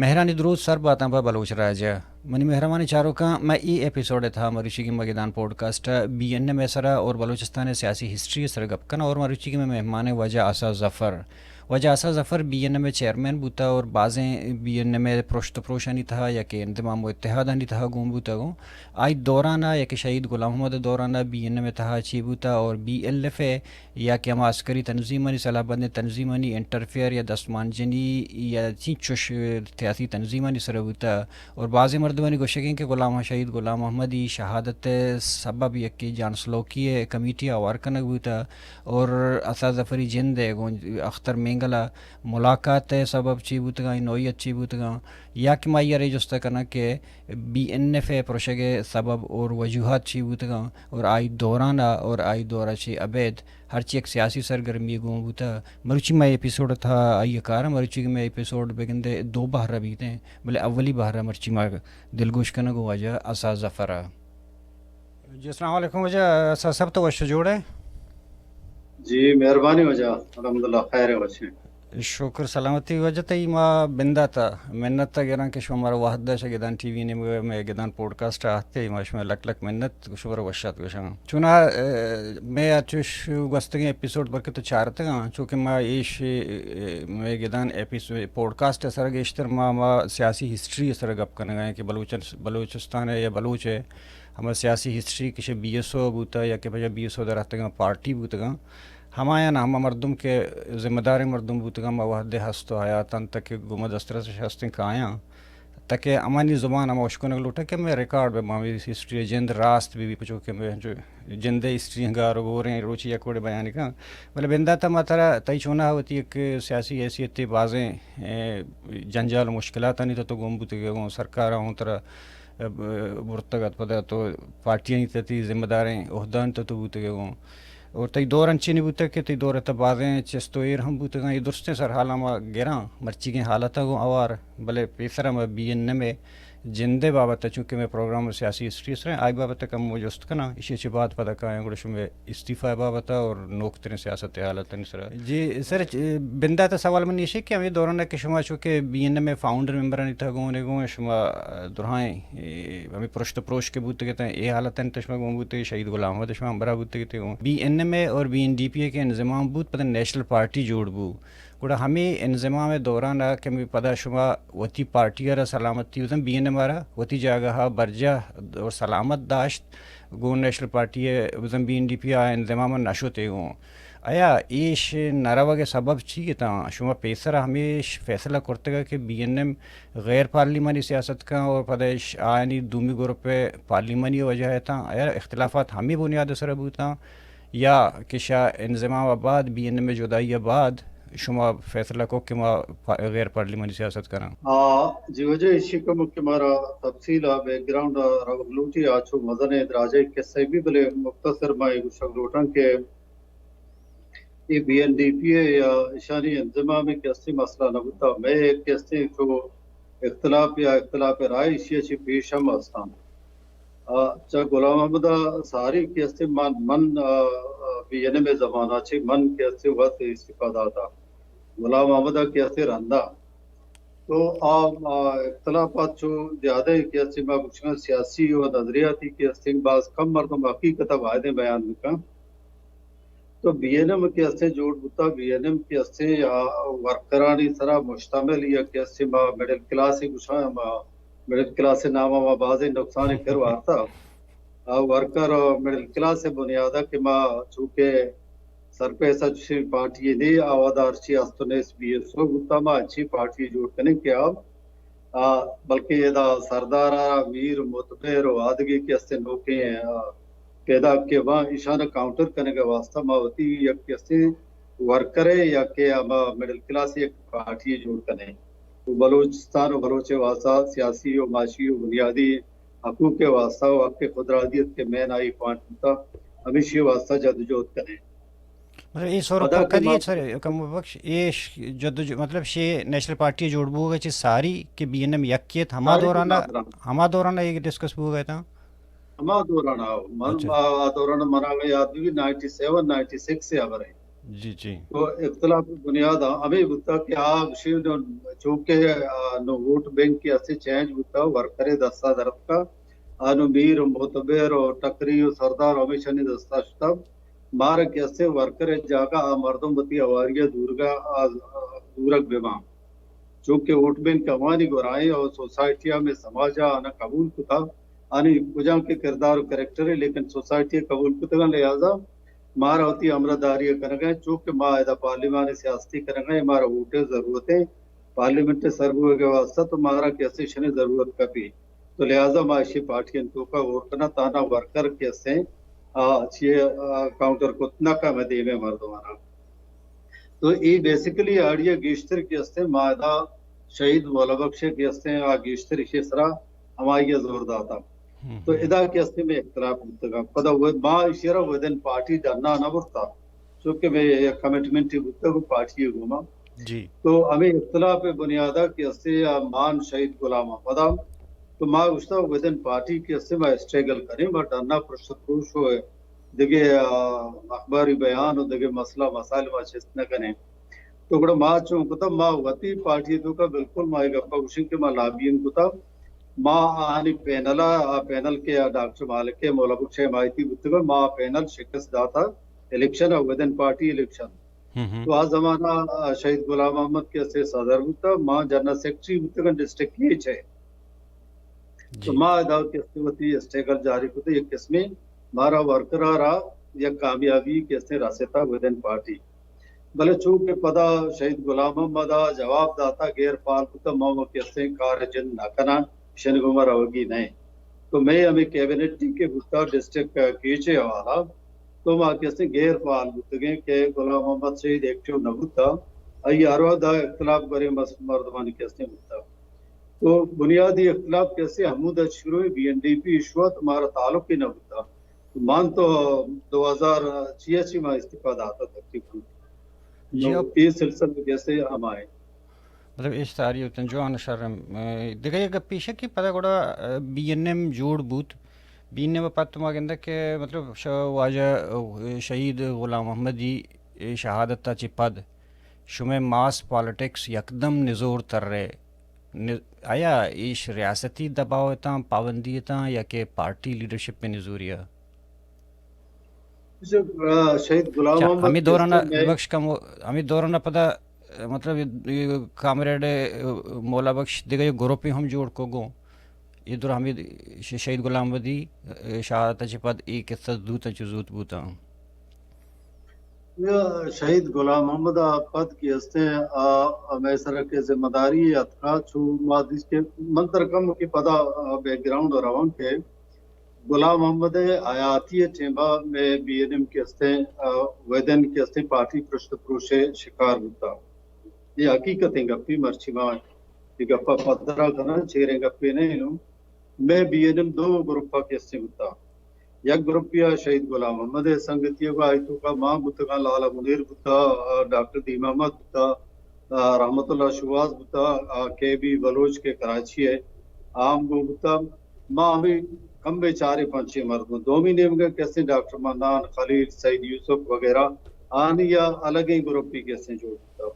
مہرانی درود سر باتاں پہ بلوچ راج ءَ۔ منی مہروانیں چاروکاں، مئے اے ایپیسوڈ ءِ تہا مروچیگیں ما گدان پوڈکاسٹ ءَ بی این ایم ءِ سرا اور بلوچستان ءِ سیاسی ہسٹری ءِ سرا گپ کناں اور مروچیگیں مئے مہمان ءِ واجہ اسد ظفر۔ واجہ اسد ظفر بی این ایم ءِ چیئرمین بوتا اور بازیں بی این ایم ءِ پرشت و پروشانی تہا یا کہ انضمام و اتحادانی تہا گون بوتا گوں۔ آئی دوران ءَ یا کہ شہید غلام محمد ءِ دوران ءَ بی این ایم ءِ تہا چی بوتا اور بی ایل ایف ءِ یا کہ ہما عسکری تنظیمانی، سلاہ بندیں تنظیمانی انٹرفیئر یا دستمانجنی یا چینچوش سیاسی تنظیمانی سرا بوتا اور بازیں مردمانی گوشگ انت کہ غلام، شہید غلام محمد ءِ شہادت ءِ سبب یکے جان سلوکی ءِ کمیٹی ءَ ہوار کنگ بوتا اور اسد ظفری جند ءِ گوں اختر مینگل ءِ ملاقات ءِ سبب چی بوتگاں، نوعیت چی بوتگاں، یا کہ ما آئی ءَ را جست کناں کہ بی این ایف ءِ پروشگ ءِ سبب اور وجوہات چی بوتگاں اور آئی دوران ءَ اور آئی دور ءَ چہ ابید ہرچی یک سیاسی سرگرمی گون بوتہ۔ مروچی مئے ایپیسوڈ ءِ تہا آئی ءِ کار ءَ، مروچی کہ مئے ایپیسوڈ بگندے دو بہر ءَ بیتیں، بلے اولی بہر ءَ مرچی ما دلگوش کنگ ءَ واجہ اسد ظفر ءَ۔ جی السلام علیکم واجہ اسد صاحب، تو وش جوڑ ئے؟ جی مہربانی واجہ، الحمدللہ خیر ءُ وش ایں۔ شکر سلامتی واجہ، تئی ما بندات ءَ منت ءَ گراں کہ شما مارا وہد داشت گدان ٹی وی نیمگ ءَ مئے گدان پوڈکاسٹ ءَ آہتے، ما شما لک لک منت، شما را وش آت گوشاں۔ چونا، ءَ، مئے ءَ چوش گوستگیں ایپیسوڈ بلکہ تو چارتگاں، چونکہ ما ایش، ءَ، مئے گدان ایپیسوڈ پوڈکاسٹ ءِ سرا گیشتر ما، ما سیاسی ہسٹری ءِ سرا گپ کنگ ءَ ایں کہ بلوچ، بلوچستان ءِ یا بلوچ ءِ ہما سیاسی ہسٹری کہ چہ بی ایس او بوتہ یا کہ پجا بی ایس او دراتکگاں پارٹی بوتگاں، ہمایان ہما مردم کہ ذمہ داریں مردم بوتگاں، ما وہدے ہست ءُ حیات انت کہ گوں ما دسترسش ہستیں کایاں، تاکہ ہمانی زبان ءَ ما اشکنگ لوٹاں کہ ہمے ریکارڈ بہ، ہمے ہسٹری ءِ جند راست بہ بی، پچو کہ ہمے انچو جند ءِ ہسٹری گار ءُ گوریں روچے یک وڑے بیان کن۔ بلے بندات ءَ ما ترا، تئی چوناہا وتی یک سیاسی حیثیت ءَ بازیں، ءَ، جنجال ءُ مشکلاتانی تہ تو گون بوتگ ئے گوں، سرکار ءَ ہوں ترا، ءَ، برتگ ات، پدا تو پارٹیانی تہ تئی ذمہ داریں عہدانی تہ تو بوتگ ئے گوں۔ اور تئی دور انچیں بوتگ کہ تئی دور ءِ تہ بازیں چست ءُ ایر ہم بوتگاں۔ اے درستیں سرحالاں ما گراں، مرچیگیں حالتاں گوں ہوار، بلے پیسرا ما بی این ایم ءِ جند ءِ بابت ءَ، چونکہ مئے پروگرام سیاسی ہسٹری ءِ سر ایں، آئی بابت ءَ کمو جست کناں، ایشی ءَ چہ بعد پدا کایاں گڑا شمئے استعفی ءِ بابت ءَ اور نوکتریں سیاست ءِ حالتانی سرا۔ جی سر، چ-، بندات ءَ سوال منی ایش کہ ہمے دوران ءَ کہ شما چونکہ بی این ایم ءِ فاؤنڈر ممبرانی تہ گون ئے گوں، شما، ءَ، درائیں، ءَ، ہمے پرشت ءُ پروش کہ بوتگ اتاں، اے حالتانی تہ شما گون بوتگ ئے، شہید غلام محمد ءَ شما ہمراہ بوتگ ات گوں۔ بی این ایم ءِ اور بی این ڈی پی ءِ کہ انضمام بوت، پدا نیشنل پارٹی جوڑ بو۔ گڑا ہمے انضمام ءِ دوران ءَ کہ ہمے پدا شما وتی پارٹی ءَ را سلامتی بزاں بی این ایم ءَ را وتی جاگہ ءَ برجاہ اور سلامت داشت، گوں نیشنل پارٹی ءَ بزاں بی این ڈی پی ءَ انضمام ءَ نہ شت ئے گوں۔ آیا ایش نہ روگ ءِ سبب چی اتاں؟ شما پیسر ءَ ہمیش فیصلہ کرتگ کہ بی این ایم غیر پارلیمانی سیاست کن اور پدا ایش آیانی دومی گروپ ءِ پارلیمانی وجہ اتاں؟ آیا اختلافات ہمے بنیاد ءِ سر ءَ بوتاں؟ یا کہ شہ انضمام ءَ بعد، بی این ایم ءِ جدائی ءَ بعد شما فیصلہ کو کہ ما پا-، غیر پارلیمانی سیاست کناں؟ آ، جی واجہ، ایشی کمو کہ مارا تفصیل ءَ بیک گراؤنڈ ءَ روگ لوٹی، آ چو مزنیں دراجیں قصہ بی، بلے مختصر ما اے گوشگ لوٹاں کہ اے بی این ڈی پی ءِ یا ایشانی انضمام ءِ کہ استیں مسئلہ نہ بوتا، مئے کہ استیں چو اختلاف یا اختلاف رائے ایشی ءَ چہ پیش ہم استاں۔ آ، چہ غلام محمد ءَ ساری کہ استیں من، من، آ، آ، بی این ایم ءِ زمانہ چہ من کہ استیں وت استعفی داتا۔ غلام محمد ءَ کہ استیں رندا۔ تو آ، آ، اختلافات چو زیادہ کہ استیں ما گوشاں سیاسی و نظریاتی کہ استیں باز کم مردم حقیقت ءَ بایدیں بیان بکن۔ تو بی این ایم کہ استیں جوڑ بوتا، بی این ایم کہ استیں آ ورکرانی سرا مشتمل یا کہ استیں ما مڈل کلاس گوشاں، ما مڈل کلاس نام ءَ ما بازیں نقصان کر وارتا۔ آ ورکر اور مڈل کلاس بنیاد ءَ کہ ما چونکہ سرپیس ءَ چشیں پارٹی نے آوادار چی است نیست بی ایس او بوتا، ما چی پارٹی جوڑ کنیں کہ آ، آ، بلکہ ادا سردار ءَ میر متبر و آدگے کہ استیں نوکیں، آ، پیدا کہ باں ایشان کاؤنٹر کنگ ءِ واسطہ ما وتی یک کہ استیں ورکرے یا کہ ہما مڈل کلاس یک پارٹی جوڑ کنیں۔ و بلوچستان و بلوچ ءِ واسطہ سیاسی و معاشی و بنیادی حقوق ءِ واسطہ و حق خودرادیت کہ مین آئی پوائنٹ بوتا، ہمیشی ءِ واسطہ جدوجہد کنیں۔ مطلب، اے سور پدا کہ کدی ما سر، کم بخش، اے ش-، جدوج-، مطلب، شے نیشنل پارٹی جوڑ بوگ ءَ چہ ساری کہ بی این ایم یک کیت، ہما ساری دوران، ہما دوران اے ڈسکس بوگ ءَ تاں؟ ہما دوران ءَ، من، اچھا۔ آ دوران ءَ منا یاد بی نائنٹی سیون، نائنٹی سکس ءِ ہبر ایں۔ جی جی۔ تو اختلاف بنیاد ہمیں بوتا کہ آ گشی نو، چونکہ آ، نو ووٹ بینک کے اسے چینج بوتا، ورکرے دستا درتکا، آ نو میر و معتبر و ٹکری و سردار ہمیشانی دستا شتا۔ مارا کہ اسے ورکرے جاگہ آ مردم وتی ہواری دورگا آ، آ، دورگ بباں۔ چونکہ ووٹ بینک ہمانی گورائیں اور سوسائٹی میں سماجا آنا قبول کتا، آنی کجام کے کردار و کریکٹر ہے، لیکن سوسائٹی قبول کتگا، لہذا مارا وتی ہمراہ داری کنگا ہے، چونکہ ما ادا پارلیمان سیاستی کنگا ہے، مارا ووٹ ضرورت ہے، پارلیمنٹ سر بوگ کے واسطہ تو مارا کیسے شنے ضرورت کپی، تو لہذا ما اشی پارٹی توکا اور کنا تانا ورکر کیسے آ، چیئے، آ، کاؤنٹر کت نہ کا میں دیمے مردمانا۔ تو اے بیسیکلی آڑیا گیشتر کہ استے ما ادا شہید مولا بخش کہ استے آ گیشتر اشی سرا ہمائی زور داتا۔ تو ادا کہ استے میں اختلاف بوتگا۔ پدا وہ ما اشی را ودن پارٹی ڈنا نہ برتا۔ چونکہ میں یہ کمٹمنٹ ہی بوتگا پارٹی گوما۔ جی۔ تو ہمیں اختلاف بنیادا کہ استے آ مان شہید غلام احمد آ۔ تو ما گوشتا ودن پارٹی کہ استے ما اسٹرگل کریں، ما ڈنا پرشت پروش ہوئے دگہ، آ، اخباری بیان و دگہ مسئلہ مسائل ما چست نہ کنیں۔ تو گڑا ما چون کتا، ما وتی پارٹی توکا بالکل ما اے گپا گوشیں کہ ما لابینگ کتا، ما آنی پینل ء، آ پینل کہ آ ڈاکٹر مالک ء مولا بخش ء حمایتی بوتگ، ما آ پینل شکست داتا الیکشن ء، ودن پارٹی الیکشن۔ تو آ زمانہ آ شہید غلام محمد کہ اسے صدر بوتا، ما جنرل سیکرٹری بوتگن ڈسٹرکٹ کیچ ء۔ تو ما ادا کہ اسے وتی اسٹرگل جاری کتے، یک قسمے مارا ورکرا را یک کامیابی کہ اسے رسیتا ودن پارٹی۔ بلے چونکہ پدا شہید غلام محمد ء جواب داتا، غیر فعال بوتا، ما وتی استیں کار جند نہ کناں، شنگ عمر اوگی نئے۔ تو میں ہمیں کیبنٹ ٹی کہ بوتا ڈسٹرکٹ کیچ ء حوالہ، تو ما کسے غیر فعال بوتگیں کہ غلام محمد شہید ایکٹیو نہ بوتا، آئی ہر وقت دا اختلاف برے مس-، مردمانی کسے بوتا۔ تو بنیادی اختلاف کسے ہمود شروع B N D P issue ات، مارا تعلق ہی نہ بوتا۔ من تو دو ہزار چھ ء چی ما استعفی داتا تقریباً۔ جی، نو اب اے سلسلہ جیسے ہمائے۔ مطلب، اے ساری ہوتن جوان شرم۔ اے، دگہ یک گپ پیش کہ پدا گڑا، اے، بی این ایم جوڑ بوت۔ بی این ایم پد ما گندہ کہ، مطلب، ش-، واجہ، اے، شہید غلام محمدی، اے، شہادت تا چی پد شمئے ماس پالیٹکس یکدم نزور تر رہے۔ ن-، آیا ایش ریاستی دباؤ اتاں، پابندی اتاں یا کہ پارٹی لیڈرشپ پہ نزوری ء؟ شہید غلام اچھا، محمد ہمیں دوران کسٹم ء بخش کم، ہمیں دوران پدا، مطلب، یہ، یہ کامریڈ، مولا بخش دگہ یہ گروپ ہم جوڑ کو گو۔ یہ دور ہمیں ش-، شہید غلام محمدی، شہادت چہ پد یہ قصہ دوت چہ زوت بوتا۔ یا شہید غلام محمد ء پد کہ استیں، آ، ہمے سرا کہ ذمہ داری اتکا، چو ما دیست کہ من تر کم کہ پدا، آ، بیک گراؤنڈ روان کہ غلام محمد ء حیاتی ء ٹیمبا میں بی این ایم کہ استیں، آ، ودن کہ استیں پارٹی پرشت پروش ء شکار بوتا۔ یہ حقیقتیں گپی، مرچی ما یہ گپا پدرا کناں، چیریں گپے نہیں نو۔ میں بی این ایم دو گروپا کہ استیں بوتا۔ یک گروپیا شہید غلام محمد ء سنگتی ء آئی توکا ما بوتگاں، لالا منیر بوتا، آ، ڈاکٹر دین محمد بوتا، آ، رحمت اللہ شواز بوتا، آ، کے بی بلوچ کے کراچی ء عام گو بوتا۔ ما ہمیں کمبے چارے پنچے مردم۔ دومی نیمگا کسے ڈاکٹر منان، خلیل، سعید یوسف وغیرہ آنی یا الگیں گروپی کسے جوڑ بوتا۔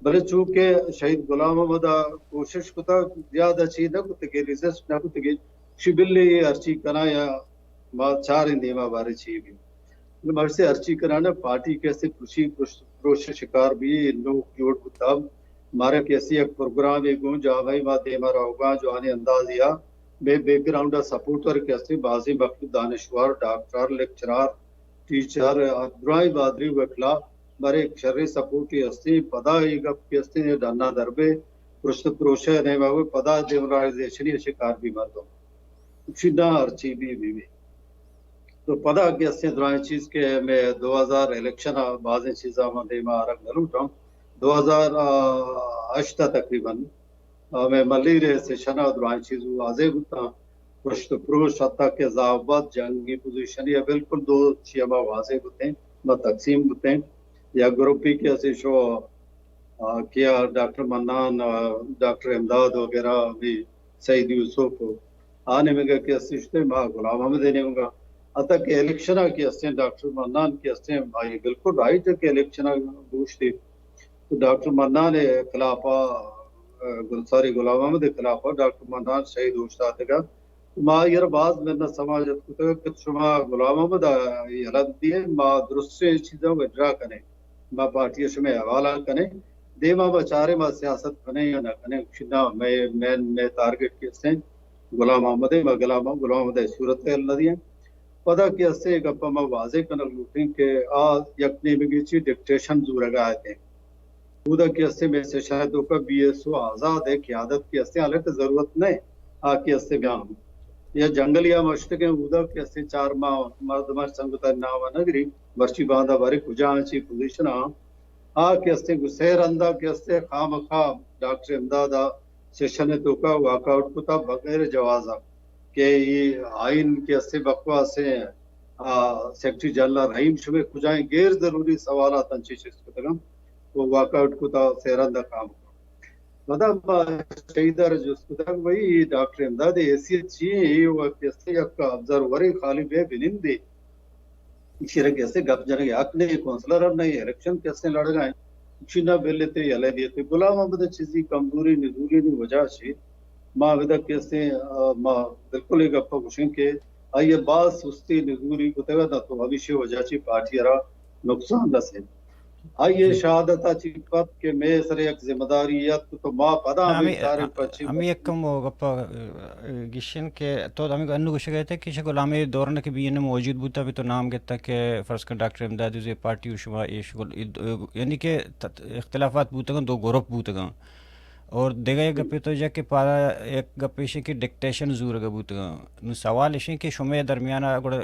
بلے چونکہ شہید غلام محمد ء کوشش کتا، زیادہ چیز نہ کتگے، ریزسٹ نہ کتگے، شی بلے یہ ہرچی کنا یا ما چاریں دیما بارے چی بھی۔ مرچی ہرچی کنانا پارٹی کیسے پروشی پروش شکار بھی لوگ جوڑ بوتا۔ مارا کیسے یک پروگرام ہے گوں جامعی ما دیما رہوگا جو آنے انداز یا بے بیک گراؤنڈ سپورٹر کیسے بازی مخلوق دانشور، ڈاکٹر، لیکچرار، ٹیچر، درائیں بادری وکلا، بارے شریں سپورٹی ہستے، پدا اے گپ کہ ہستے ڈنا دربے، پرشت پروشے نیمہ ہوئے، پدا دیمرائزیشنی شکار بھی مردم۔ چی نہ ہرچی بھی بھی بھی۔ تو پدا کہ ہستے درائیں چیز کہ میں دو ہزار الیکشن آ بازیں چیزاں من دیما آرگ نہ لوٹاں۔ دو ہزار ہشت تقریباً ہمے ملیر ء سیشن ء درائیں چیز واضح بوتاں۔ پرشت پروش حتی کہ زاوبد جنگی پوزیشن یا بالکل دو چی ہما واضح بوتیں، ما تقسیم بوتیں۔ یا گروپی کہ اسے شو، آ، کیا ڈاکٹر منان، آ، ڈاکٹر امداد وغیرہ بھی سعید یوسف، آ نیمگا کہ اسے شتے ما غلام احمد نیمگا۔ حتیٰ کہ الیکشن ءَ کہ استیں ڈاکٹر منان کہ استیں، آئی بالکل رائٹ ہے کہ الیکشن ءَ گوشتی تو ڈاکٹر منان ءِ خلاف ءَ، گل-، ساری غلام محمد ءِ خلاف ءَ ڈاکٹر منان شہید اوشتاتگ ءَ۔ ما آئی ءَ را باز منت سماجت کتگ کہ شما غلام محمد ءَ یلہ دیئے، ما درستیں چیزاں وڈرا کنیں، ما پارٹی ءَ شمئے حوالہ کنیں، دیما ما چاریں ما سیاست کنیں یا نہ کنیں، گوشی نا، مئے مین، مئے ٹارگٹ کہ استیں غلام محمد ءِ، ما غلام، غلام محمد ءَ صورت ءَ یلہ دیئے۔ پدا کہ استیں اے گپ ءَ ما واضح کنگ لوٹیں کہ آ یک نیمگے چی ڈکٹیشن زورگ ءَ اتیں۔ اودا کہ استیں مئے سیشن ءِ توکا بی ایس او آزاد ءِ قیادت کہ استیں، حالانکہ ضرورت نہ آ کہ استیں بیاں۔ یا جنگلی ءَ ما شتگیں، اودا کہ استیں چار ماہ مردم ءَ سنگت ءِ نام ءَ نہ گری، مرچی باندا بارے کجا آں، چی پوزیشن ءَ آں۔ آ کہ استیں گوں سئے رندا کہ استیں خامخا ڈاکٹر امداد ءَ سیشن ءِ توکا واک آؤٹ کتا بغیر جواز ءَ کہ اے آئین کہ استیں بکواسیں، آ، سیکرٹری جنرل رحیم شمئے کجائیں غیر ضروری سوالات انچیں چست کتگاں، تو واک آؤٹ کتا سئے رندا خامخا۔ پدا ما شہید ءَ را جست کتگ، بھئی، اے ڈاکٹر امداد ءِ حیثیت چی ایں؟ اے وت کہ استیں یک آبزرورے، خالی بے بنندے۔ ایشی ءَ را کہ استیں گپ جنگ ءِ حق نہ ایں، کونسلر ہم نہ ایں، الیکشن کہ استیں لڑگ ءَ ایں۔ ایشی نہ بل ات ئے، یلہ دیت ئے۔ غلام محمد ءِ چیزی کمزوری نزوری نی وجہ چی؟ ما ادا کہ استیں، آ، ما بالکل اے گپ ءَ گوشیں کہ آئی ءَ باز سستی نزوری کتگ ءَ، نہ تو ہمیشی وجہ چی پارٹی ءَ را نقصان رسینت۔ آئی ءِ شہادت ءَ چی پد کہ مئے سر ءَ یک ذمہ داری ات تو ما پدا ہمے ہمے چاریں پچی ہمے یک کم گپ ءَ گشن کہ تو ہمے انو گوشگ ءَ ات کہ چہ غلام ءِ دوران کہ بی این ایم موجود بوتا، ہمے تو نام گتا کہ فرض کن ڈاکٹر امداد ءِ پارٹی و شما ایش گل-، یعنی کہ ت-، اختلافات بوتگاں، دو گروپ بوتگاں۔ اور دگہ یک گپے تو جا کہ پارا یک گپ ایش کہ ڈکٹیشن زورگ بوتگاں۔ نو سوال ایش کہ شمئے درمیان گڑا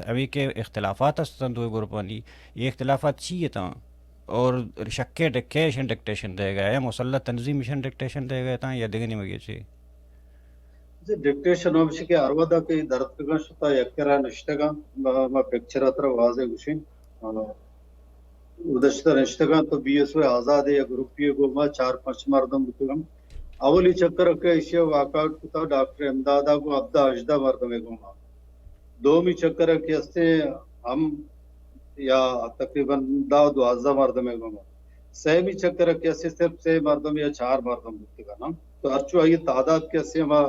ہمے کہ اختلافات استاں دو گروپانی، یہ اختلافات چی اتاں؟ اور شکے ڈکیشن ڈکٹیشن دے گئے یا مسلح تنظیم ایشن ڈکٹیشن دے گئے تاں یا دگہ نیمگے چی؟ جی، ڈکٹیشن ہمیش کہ ہر ودا کہ درتکگاں شتا یک کرا نشتگاں، ما، ما پکچر اترا واضح گوشیں۔ آ، گزشتہ نشتگاں تو بی ایس او آزاد یا گروپی گوما چار پنچ مردم بوتگاں۔ اولی چکر کہ ایشی واک آؤٹ کتا ڈاکٹر امداد گو ہبدہ ہژدہ مردم گوما۔ دومی چکر کہ استیں ہم یا تقریباً دہ دوازدہ مردم گوما۔ سیمی چکر کہ استیں صرف سے مردم یا چار مردم بوتگاں نا۔ تو ہرچو آئی تعداد کہ استیں ہما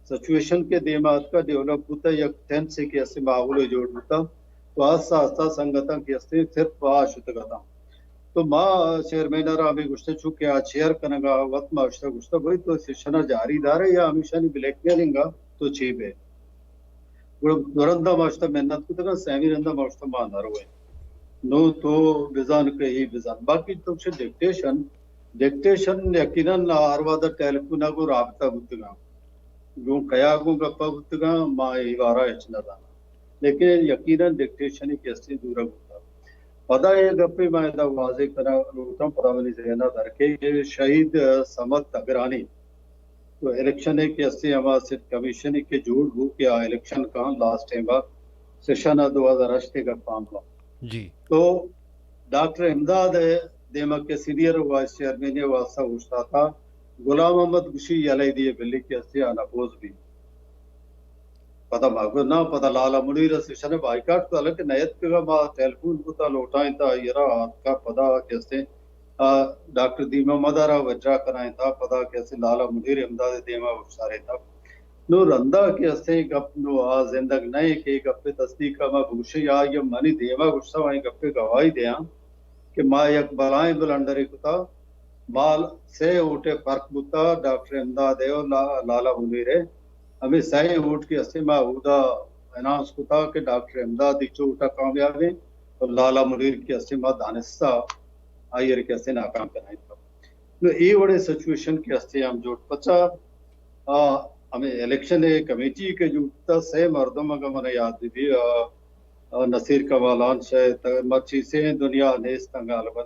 سچویشن کہ دیما اتکا ڈیولپ بوتا، یک ٹینسی کہ استیں ماحول جوڑ بوتا۔ تو آستہ آستہ سنگتاں کہ استیں صرف آ شتگ اتاں۔ تو ما چیئرمین ءَ را ہمے گوشتہ، چونکہ آ چیئر کنگا وت ما اشتا گوشتہ، بھئی تو سیشن ءَ جاری دارے یا ہمیشانی بلیک میلنگ ءَ تو چی بے؟ گڑا دورندا ما اشتا منت کتگاں، سیمی رندا ما اشتا ما نہ روئے۔ نو تو بزان کہ ہی بزان۔ باقی تو چہ ڈکٹیشن، ڈکٹیشن یقیناً ہر وہد ٹیلیفون ءَ گوں رابطہ بوتگاں۔ گوں کیا گوں گپا بوتگاں، ما اے بارہ ہچ نہ زاناں۔ لیکن یقیناً ڈکٹیشنی کہ استیں زورگ بوتگ۔ پدا اے گپے ما ادا واضح کناں لوٹاں، پدا منی ذہن ءَ در کئیت کہ شہید صمد تگرانی تو الیکشن ءَ کہ استیں ہما سیٹ کمیشن کہ جوڑ بو کہ آ الیکشن کاں لاسٹ ٹائم ءَ سیشن ءَ دو ہزار ہشت ءَ گپ ہم با۔ جی۔ تو ڈاکٹر امداد ءِ دیما کہ سینئر وائس چیئرمین ءِ واسطہ اوشتاتا، غلام محمد گوشی یلہ دیے بلی کہ استیں آ نپوز بی۔ پدا ما گو نا، پدا لالا منیر ءَ سیشن ءَ بائیکاٹ کو، حالانکہ نیتکگا، ما ٹیلیفون کتا لوٹائینتا آئی را، آتکا پدا کہ استیں، آ، ڈاکٹر دین محمد ءَ را وڈرا کنائینتا، پدا کہ استیں لالا منیر امداد ءِ دیما اوشتارینتا۔ نو رندا کہ استیں گپ نو آ زندگ نہ ایں کہ اے گپ ءِ تصدیق ءَ ما بگوشیں یا آئی ءَ منی دیما گوشتا، آئی گپ ءِ گواہی دیاں کہ ما یک بلائیں بلنڈرے کتا، ما سئے ووٹ ءِ فرق بوتا ڈاکٹر امداد ءِ و لا-، لالا منیر ءِ۔ ہمے سئے ووٹ کہ استیں ما اودا اناؤنس کتا کہ ڈاکٹر امداد ہچ ووٹ ءَ کامیاب ایں و لالا منیر کہ استیں ما دانستہ آئی ءَ کہ استیں ناکام کنائینتا۔ نو اے وڑیں سچویشن کہ استیں ہم جوڑ پچا، آ، ہمے الیکشن ءِ کمیٹی کہ جوڑ کتا، سئے مردم اگاں من یاد بی، آ، آ، نصیر کمالان شاید مرچی سے دنیا نیست غالباً۔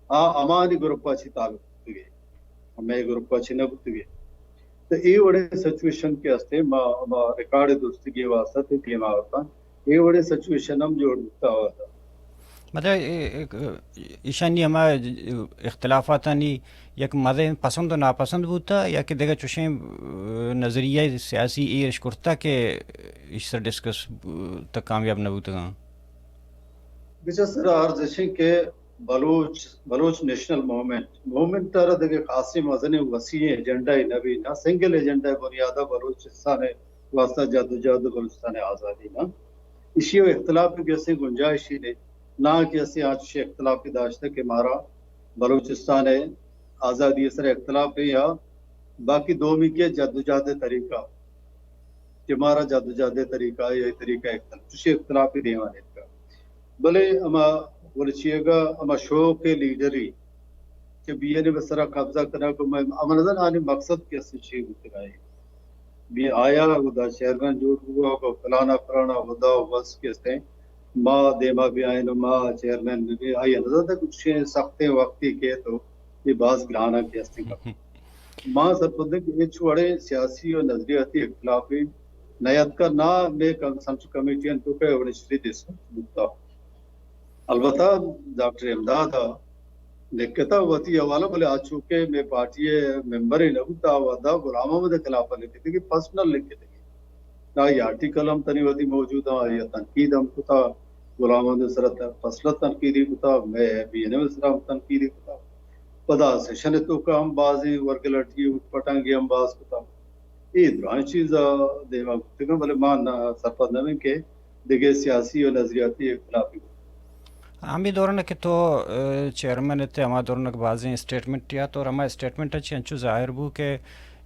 آ، ہمانی گروپ ءَ چی تعلق بوتگے، ہمے گروپ ءَ چی نہ بوتگے۔ تو اے وڑیں سچویشن کہ استیں ما، ما ریکارڈ درستگی واسطہ تے دیما آورتاں۔ اے وڑیں سچویشن ہم جوڑ بوتا ہوتا۔ پدا ایشانی ہما اختلافاتانی یک مزن پسند و ناپسند بوتا یا کہ دگہ چوشیں نظریہ سیاسی ایرش کرتا کہ ایش سر ڈسکس تک کامیاب نہ بوتگاں؟ بچا سر عرض اش کہ بلوچ بلوچ نیشنل موومنٹ موومنٹ تر دگہ خاصی مزن وسیع ایجنڈا ہی نہ بھی نہ سنگل ایجنڈا بنیادہ بلوچستان واسطہ جدوجہد بلوچستان آزادی نہ ایشی و اختلاف کسی گنجائشی نے نہ کہ اسے آج اختلاف داشتہ کہ مارا بلوچستان آزادی سر اختلاف یا باقی دومی کے جدوجہد طریقہ کہ مارا جدوجہد طریقہ یا طریقہ اختلاف چوشی اختلاف دیوان اتکا بلے ہما ورچیگا ہما شوق لیڈری کہ بی این ایم سرا قبضہ کنگ و من نظر آنی مقصد کہ اسے چی بوتگائے بی آیا ہدا چیئرمین جوڑ بوگا و فلانا فلانا ہدا و بس کہ استے ما دیما بیائیں و ما چیئرمین بی آئی نظر تک کچھ سخت وقتی کہ تو یہ باز گرانا کہ استے ما سرپدیں کہ ہچ وڑیں سیاسی و نظریاتی اختلافی نیاتکا نہ مے کم سمچ کمیٹیاں تو کہ وڑیں شری دس بوتا۔ البتہ ڈاکٹر امداد لکھتا وتی حوالہ بلے آ چوکہ مے پارٹی ممبر ہی نہ بوتا ودا غلام احمد خلاف لکھتے کہ پرسنل لکھتے کہ آئی آرٹیکل ہم تنی وتی موجود ہیں یا تنقید ہم کتا غلام احمد سر پرسنل تنقیدی کتا میں بی این ایم سر ہم تنقیدی کتا پدا سیشن تو کا ہم بازی ورگلٹی اٹھ پٹانگی ہم باز کتا اے درائیں چیز دیما گفتگاں بلے ما سرپد نہ کہ دگہ سیاسی و نظریاتی اختلافی ہمے دوران کہ تو چیئرمین ات ہما دوران بازیں اسٹیٹمنٹ یات اور ہما اسٹیٹمنٹ چی انچو ظاہر بو کہ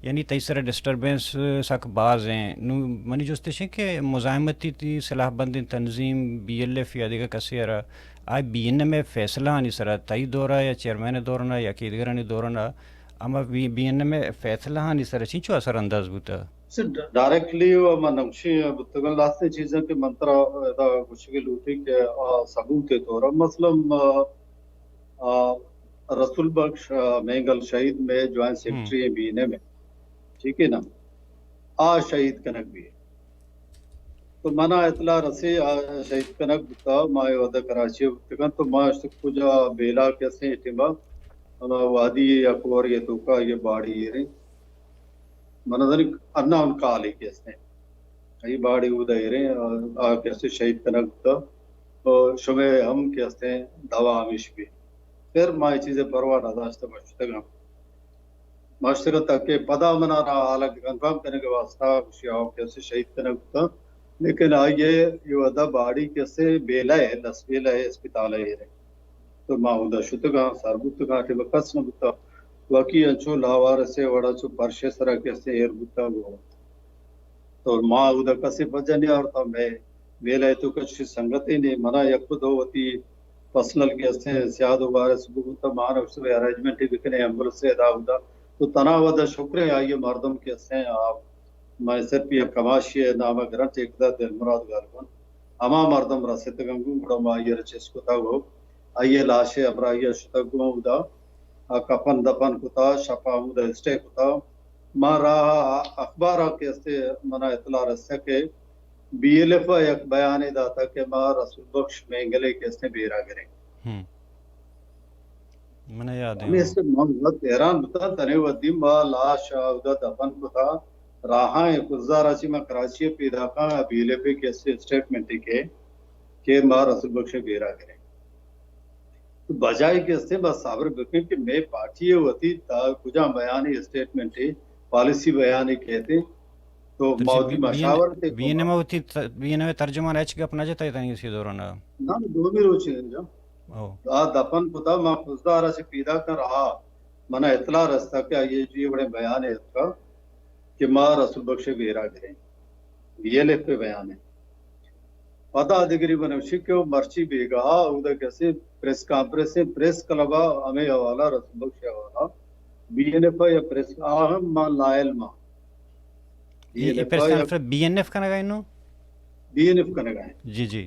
یعنی تئی سر ڈسٹربنس سک باز ہیں نو منی جستش کہ مزاحمتی تی سلاح بندیں تنظیم بی ایل ایف یا دیگہ کسی را آئی بی این ایم فیصلہ آنی سرا تئی دورا یا چیئرمین دورنا یا کہ دیگرانی دورنا اما بی این ایم فیصلہ آنی سرا چینچو اثر انداز بوتا؟ ڈائریکٹلی و من نمشی بتگن لاستے چیزیں کہ من ترا ادا گوشگی لوٹی کہ آ ثبوت طور مثلا رسول بخش مینگل شہید میں جوائنٹ سیکرٹری ہیں بی این ایم ٹھیک ہے نا آ شہید کنک بھی تو منا اطلاع رسے آ شہید کنک بتا ما ودا کراچی بتگن تو ما اشت کجا بیلا کسے ٹیما ہما وادی یا کور یا توکا یا باڑی ایریں من ازنی اناؤن کالے کہ استیں ای باڑی اودا ایریں آ کہ استیں شہید کنگ بوتا و شمے ہم کہ استیں دوا ہمیش بی پھر ما یہ چیزیں پرواہ نہ داشتہ بچتگاں ماشتگاں تاکہ پدا منا را حالت کنفرم کنگ واسطہ گوشی آؤ کہ استیں شہید کنگ بوتا لیکن آئیے یہ ودا باڑی کہ استیں بیلہ ہے لس بیلہ ہے اسپتال ہے ایریں تو ما اودا شتگاں سر بوتگاں ٹیم کس نہ بوتا وکی انچو لاوارسے وڑا چو پرشے سرا کہ استیں ایر بوتا گو تو ما اودا کسے پجا نہیں آورتا میں میلہ تو کچھ سنگتے نے منا یک دو وتی پرسنل کہ استیں سیاد و وارث بوتا ما نہ ارجمنٹ بکنے ایمبولینس ادا اودا تو تنا ودا شکریں آئیے مردم کہ استیں آپ میں صرف یک کماشی نام گرنٹ ایک دا دل مراد گالبن ہما مردم رستگاں گوں گڑا ما آئی ء را چست کتگ و آئی ء لاش ء ہمراہی ء شتگ گوں اودا کفن دفن کتا شپ ء ہمودا اسٹے کتا ما راہ ء اخبار ء کہ استے منا اطلاع رستہ کہ بی ایل ایف ء یک بیانے داتا کہ ما رسول بخش مینگلے کہ استے بیرا گریں۔ ہم۔ من یاد ہے۔ ہمیں سے من وقت حیران بتا تنے ودی ما لاش اودا دفن کتا راہاں کزار اچی ما کراچی پیدا کاں بی ایل ایف کے اسٹیٹمنٹ کے کہ ما رسول بخش بیرا کریں۔ تو بجائے کہ استے بس صبر بکن کہ میں پارٹی وتی تا کجا بیانی اسٹیٹمنٹ پالیسی بیانی کہتے تو موتی مشاور تے بی این ایم وتی بی این ایم ترجمان اچ گپ نہ جتا تنی اسی دوران۔ نہ دومی روچ ہے۔ آ دپن کتا ما خضدار ء چہ پیداک ء رہا من ء اطلاع رستگ کہ آئی ء چہ اے وڑیں بیانے اتکگ کہ ما رسول بخش ء بیرا گریں۔ بی ایل ایف ء بیانے۔ پدا دگری من گوشی کہ مرچی بیگاہ ء اود ء کسے پریس کانفرنس ء پریس کلب ء ہمے حوالہ رسول بخش ء حوالہ بی ایل ایف ء یا پریس آ ہم ما لاعلم آں۔ بی ایل ایف ء یا بی این ایف کنگ ء انوں؟ بی این ایف کنگ ء۔ جی جی۔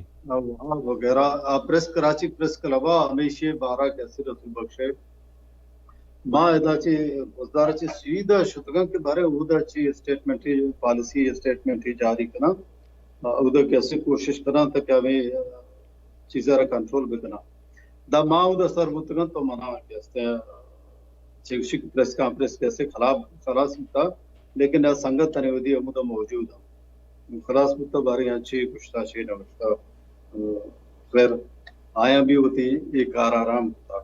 وغیرہ پریس کراچی پریس کلب ء ہمیشی بارہ کیسے رسول بخش ء ما ادا چہ بزدار چہ سیدھا شتگاں کہ بارے اودا چہ اسٹیٹمنٹ پالیسی اسٹیٹمنٹ جاری کناں اودا کیسے کوشش کناں تاکہ ہمیں چیزاں را کنٹرول بکناں۔ دا ما اودا سر بوتگاں تو منا کہ استے چگشک پریس کانفرنس کہ استے خلاف خلاص بوتا، لیکن آ سنگت تنے ودی ہمودا موجود ہم خلاص بوتا، بارے آں چی کشتا چی نہ کشتا۔ خیر، آیاں بھی وتی اے کار آرام بوتا۔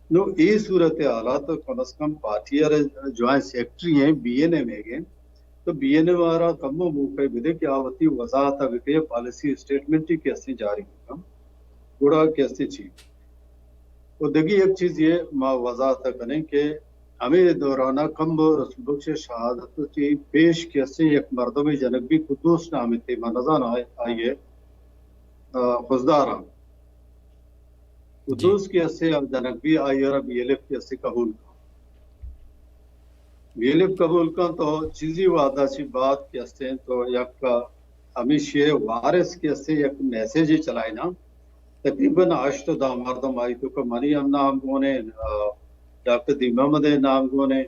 نو اے صورت حالات کم از کم پارٹی ء جوائنٹ سیکرٹری ہیں بی این ایم ء گے، تو بی این ایم آرا کمو موقع بدے کہ آ وتی وضاحت ء بکے، پالیسی اسٹیٹمنٹ کہ استے جاری بکن، گڑا کہ استے چی۔ و دگی یک چیز یہ ما وضاحت کنیں کہ ہمیں دوران کم رسول بخش شہادت تی پیش کہ استے یک مردم جنک بھی قدوس نام تے، من نزان آئیے خضدار ہم قدوس کہ استے جنک بھی آئی را بی ایل ایف کہ استے قبول کن۔ بی ایل ایف قبول کن تو چیزی وعدہ چی بات کہ استے تو یک ہمیشی وارث کہ استے یک میسج چلائنا، تقریباً ہشت دا مردم آئی تو کہ منی ہم نام گونے، ڈاکٹر دی محمد نام گونے،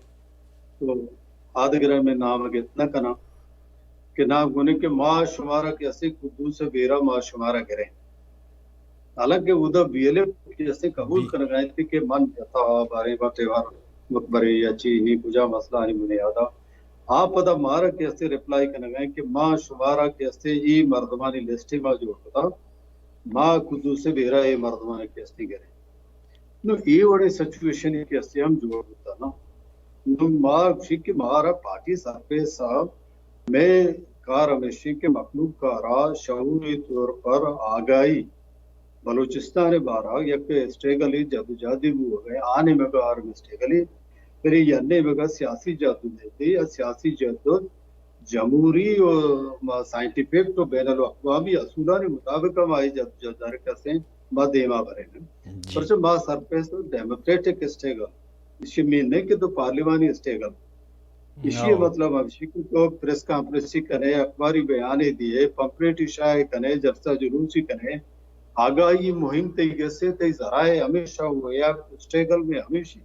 تو آدگرہ میں نام گت نہ کنا کہ نام گونے کہ ما شمارا کہ استے قدوس بیرا ما شمارا گریں۔ حالانکہ اودا بی ایل ایف کہ استے قبول کنگا انت کہ من جتا بارے با تیوار مقبرے یا چی نی کجا مسئلہ آنی بنیادا آ پدا مارا کہ استے ریپلائی کنگا انت کہ ما شمارا کہ استے ای مردمانی لسٹے ما جوڑ کتا، ما قدوس بیرا ای مردمانی کہ استے گرے۔ نو اے وڑیں سچویشن کہ استے ہم جوڑ بوتا نا۔ نو ما گوشی کہ مارا پارٹی سرپریس صاحب، میں کار ہمیشی کہ مخلوق کارا شعوری طور پر آگاہی بلوچستان بارا یک اسٹریگل جدوجہدی بوگئے، آ نیمگا آرم اسٹریگل، پھر یہ نیمگا سیاسی جدوجہدی یا سیاسی جدوجہد جمہوری و ما سائنٹیفک و بین الاقوامی اصولانی مطابق ہم آئی جدوجہد کسیں ما دیما بریں۔ پرچہ ما سرپریس ڈیموکریٹک اسٹریگل، اسی مین نہیں کہ تو پارلیمانی اسٹریگل۔ اسی مطلب ہمشی کہ تو پریس کانفرنس کنے، اخباری بیانے دیے، پمپلیٹ شائع کنے، جلسہ جلوسی کنے، آگاہی مہم تئی گسے، تئی ذرائع ہمیشہ ہو یا اسٹریگل میں ہمیشی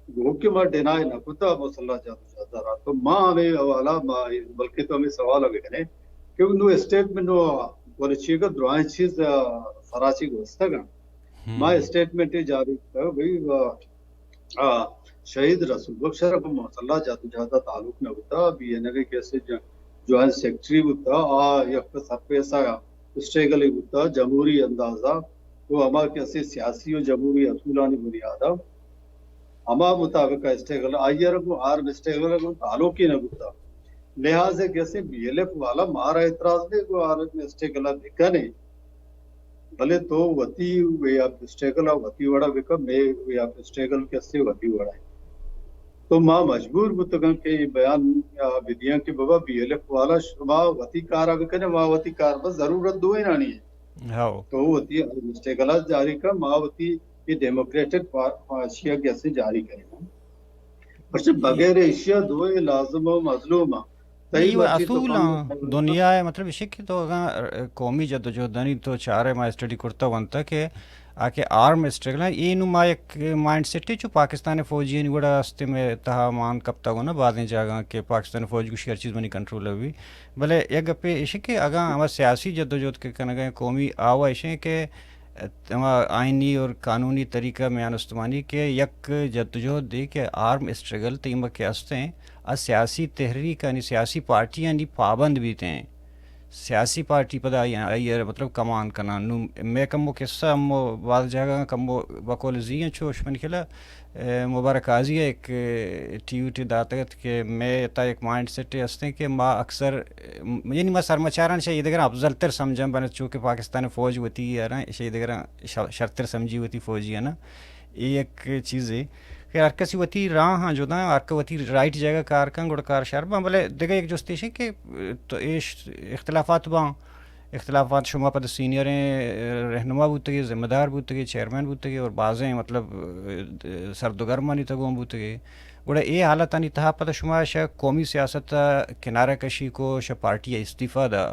گو کہ ما ڈینائی نہ کتا مسلح جدوجہد را۔ تو ما ہمیں حوالہ ما، بلکہ تو ہمیں سوال بکنے کہ نو اسٹیٹمنٹ نو ورچی کا درائیں چیز سراچی گوستگا۔ ما اسٹیٹمنٹ جاری کتا بھئی، آ، شہید رسول بخش ء گوں مسلح جدوجہد ء تعلق نہ بوتا، بی این ایم ء کیسے جوائنٹ سیکرٹری بوتا، آ یک سرپیسا اسٹریگل بوتا، جمہوری اندازا و ہما کیسے سیاسی و جمہوری اصولانی بنیادا ہما مطابق اسٹریگل آئی ء گوں آرم اسٹریگل گوں تعلق ہی نہ بوتا۔ لہذا کیسے بی ایل ایف والا مارا اعتراض دے گوں آرم اسٹریگل بکنے۔ بلے تو وتی وے آف اسٹریگل ء وتی وڑا بکن، مے وے آف اسٹریگل کسے وتی وڑا ہے۔ تو ما مجبور بوتگاں کہ اے بیان ء بدیاں کہ بابا بی ایل ایف والا شما وتی کار ء بکنے، ما وتی کار بس ضرورت دوئینانی ہے۔ تو وتی اسٹریگل ء جاری کن، ما وتی یہ ڈیموکریٹک پا-، پالیسی ء کسے جاری کریں۔ پرچہ بغیر ایشی ء دوئیں لازم و مظلوم ء۔ اے و اصول آں دنیا ء، مطلب ایشی کہ تو اگاں قومی جدوجہدانی تو چارے، ما اسٹڈی کرتا ونتا کہ آ کہ آرم اسٹرگل اے نوں ما یک مائنڈ سیٹ چو پاکستان فوجیانی وڑا است مئے تہا مان کپتا گونا بازیں جاگہاں کہ پاکستان فوج گوشی ہر چیز منی کنٹرول بی۔ بلے یک گپے ایشی کہ اگاں ہما سیاسی جدوجہد کہ کنگا قومی آوا ایشیں کہ ہما آئینی اور قانونی طریقہ میان استمانی کہ یک جدوجہد دی کہ آرم اسٹرگل تیمہ کہ ہستیں، آ سیاسی تحریکانی، سیاسی پارٹیانی پابند بیتیں۔ سیاسی پارٹی پدا آئی، آئی ء مطلب کمان کناں۔ نوں مئے کمو قصہ ہمو باز جاگہ کمو بقول زی انچو شمن کلا، اے، مبارک قاضی ء یک ٹویٹ داتگ ات کہ مئے تا یک مائنڈ سیٹ ہستیں کہ ما اکثر، یعنی ما سرمچاراں شہ ایدگراں افضل تر سمجھاں بنت، چونکہ پاکستان فوج وتی ء شہ ایدگراں ش-، شرتر سمجھی وتی فوجی ء نا۔ اے یک چیزے کہ ہر کسی وتی راہ ہاں جدا، ہر کہ وتی رائٹ جگہ کار کن گڑا کار شر باں۔ بلے دگہ یک جست ایش کہ تو ایش اختلافات باں، اختلافات شما پد سینئریں رہنما بوتگے، ذمہ دار بوتگے، چیئرمین بوتگے اور بازیں مطلب سردگرمانی تگون بوتگے۔ گڑا اے حالتانی تہا پد شما شہ قومی سیاست کنارہ کشی کو، شہ پارٹی استعفی دا،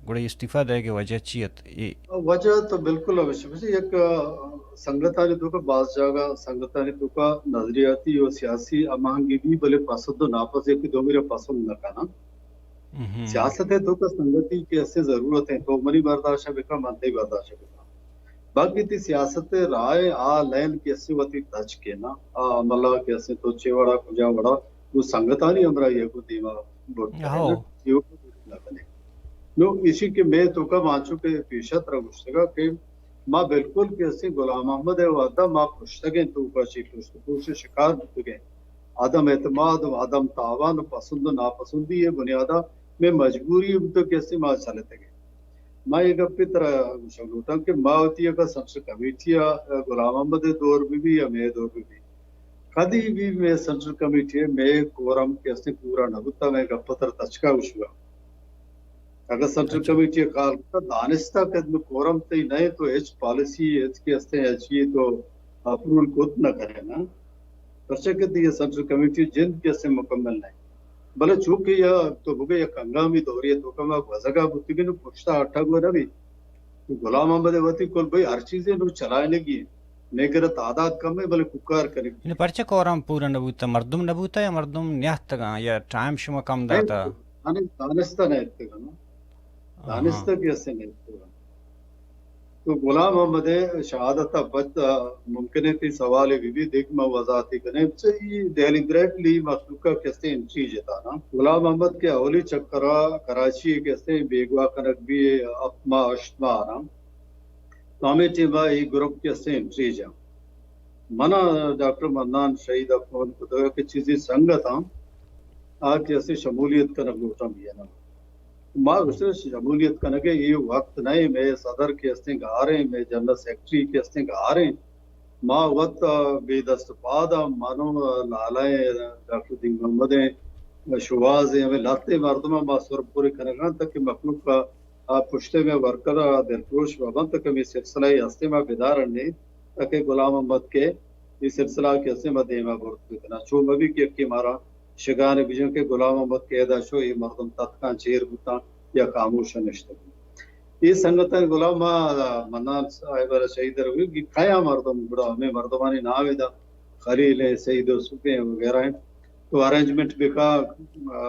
گڑا استعفی دئیگ ء وجہ چی ات؟ اے وجہ تو بالکل ہمیش، یک سنگتانی توکا باز جاگہ سنگتانی توکا نظریاتی و سیاسی ہماہنگی بی، بلے پسند و ناپسند یک دومی را پسند نہ کناں۔ سیاست ء توکا سنگتی کہ اسے ضرورت ہے، تو منی برداشت بکا، من تئی برداشت بکا۔ باقی تئی سیاست ءِ راہ ءَ آ لین کہ اسے وتی تچک ءَ نا، آ عمل ءَ کہ اسے تو چے وڑا کجا وڑا گوں سنگتانی ہمراہی ءَ گوں دیما برت ءَ نا، ہو۔ ایوک نہ کنے۔ نو ایشی کہ مئے توکا مانچو کہ پیشت را گوشتگا کہ ما بالکل کہ اسے غلام محمد ءِ وہدا ما پرشتگیں توکا چی پرشت پروش ءِ شکار بوتگیں۔ عدم اعتماد و عدم تاوان و پسند و ناپسندی ءِ بنیادا مئے مجبوری بوتگ کہ اسے ما چلتگیں۔ ما اے گپے ترا گوشگ لوٹاں کہ ما وتی اگاں سینٹرل کمیٹی ءَ غلام محمد ءِ دور بہ بی یا مئے دور بہ بی، کدی بھی مئے سینٹرل کمیٹی ءِ مئے کورم کہ استیں پورا نہ بوتا، مئے گپ ءَ ترا تچکا گوشگا۔ اگاں سینٹرل اچھا۔ کمیٹی ءَ کار کتا، دانستا کہ مئے کورم تئی نہ تو ہچ پالیسی ہچ کہ استیں ہچ یہ تو اپروول کت نہ کرے نا۔ پرچا کہ تئی سینٹرل کمیٹی جند کہ استیں مکمل نہ۔ بلے چونکہ یا تو بگے یک ہنگامی دورے ءِ توکا ما گوزگا بوتگیں، نو پشتا اٹھا گو نہ بی۔ غلام محمد ءِ وتی کل بھئی ہر چیزے نو چلائینگی ایں۔ مئے کرا تعداد کم ایں، بلے کوکار کنگی ایں۔ یعنی پرچہ کورم پورا نہ بوتا، مردم نہ بوتا یا مردم نیاتکگاں یا ٹائم شما کم داتا؟ نہیں، دانستہ نہ اتکگاں نا۔ آہاں۔ دانستہ کہ اسے نہ اتکگاں۔ تو غلام محمد ءِ شہادت ءَ پد ممکن ایں تئی سوالے بہ بی، دیکھ ما وضاحتے کنیں۔ چہ ای ڈیلیبریٹلی مخلوق ءَ کہ استیں انٹری جتا نا۔ غلام محمد کہ اولی چکر ءَ کراچی ءَ کہ استیں بیگواہ کنگ بی ہفت ماہ، ہشت ماہ نا۔ تو ہمے ٹیم ءَ اے گروپ کہ استیں انٹری جا۔ منا ڈاکٹر منان شہید ءَ فون کتگ کہ چیزے سنگت آں، آ کہ استیں شمولیت کنگ لوٹاں بی این ایم۔ ما گوشتگ شمولیت کنگ ءِ اے وقت نہ ایں، مئے صدر کہ استیں گار ایں، مئے جنرل سیکرٹری کہ استیں گار ایں۔ ما وت بے دست پاد آں، من و لالا ایں، ڈاکٹر دین محمد ایں، شوہاز ایں، ہمے لہتے مردم آں، ما سر پورے کنگا ایں تاکہ مخلوق ءَ آ پشت ءَ مئے ورکر ءَ دلپروش بہ بنت کہ ہمے سلسلہ ءَ ہستیں ما بدارن ایں تاکہ غلام محمد کہ اے سلسلہ کہ ہستیں ما دیما برت بکناں۔ چو مہ بی کہ یکے مارا شگانے بجن کہ غلام محمد کہ ادا شو، اے مردم تتکاں چیر بوتاں یا خاموش نشتگ۔ اے سنگتاں غلام ما منان صاحب ءَ شہید ءَ روی کہ کیا مردم گڑا ہمے مردمانی نام ادا خلیل ایں، سعید یوسف ایں وغیرہ ایں۔ تو ارینجمنٹ بکا، آ،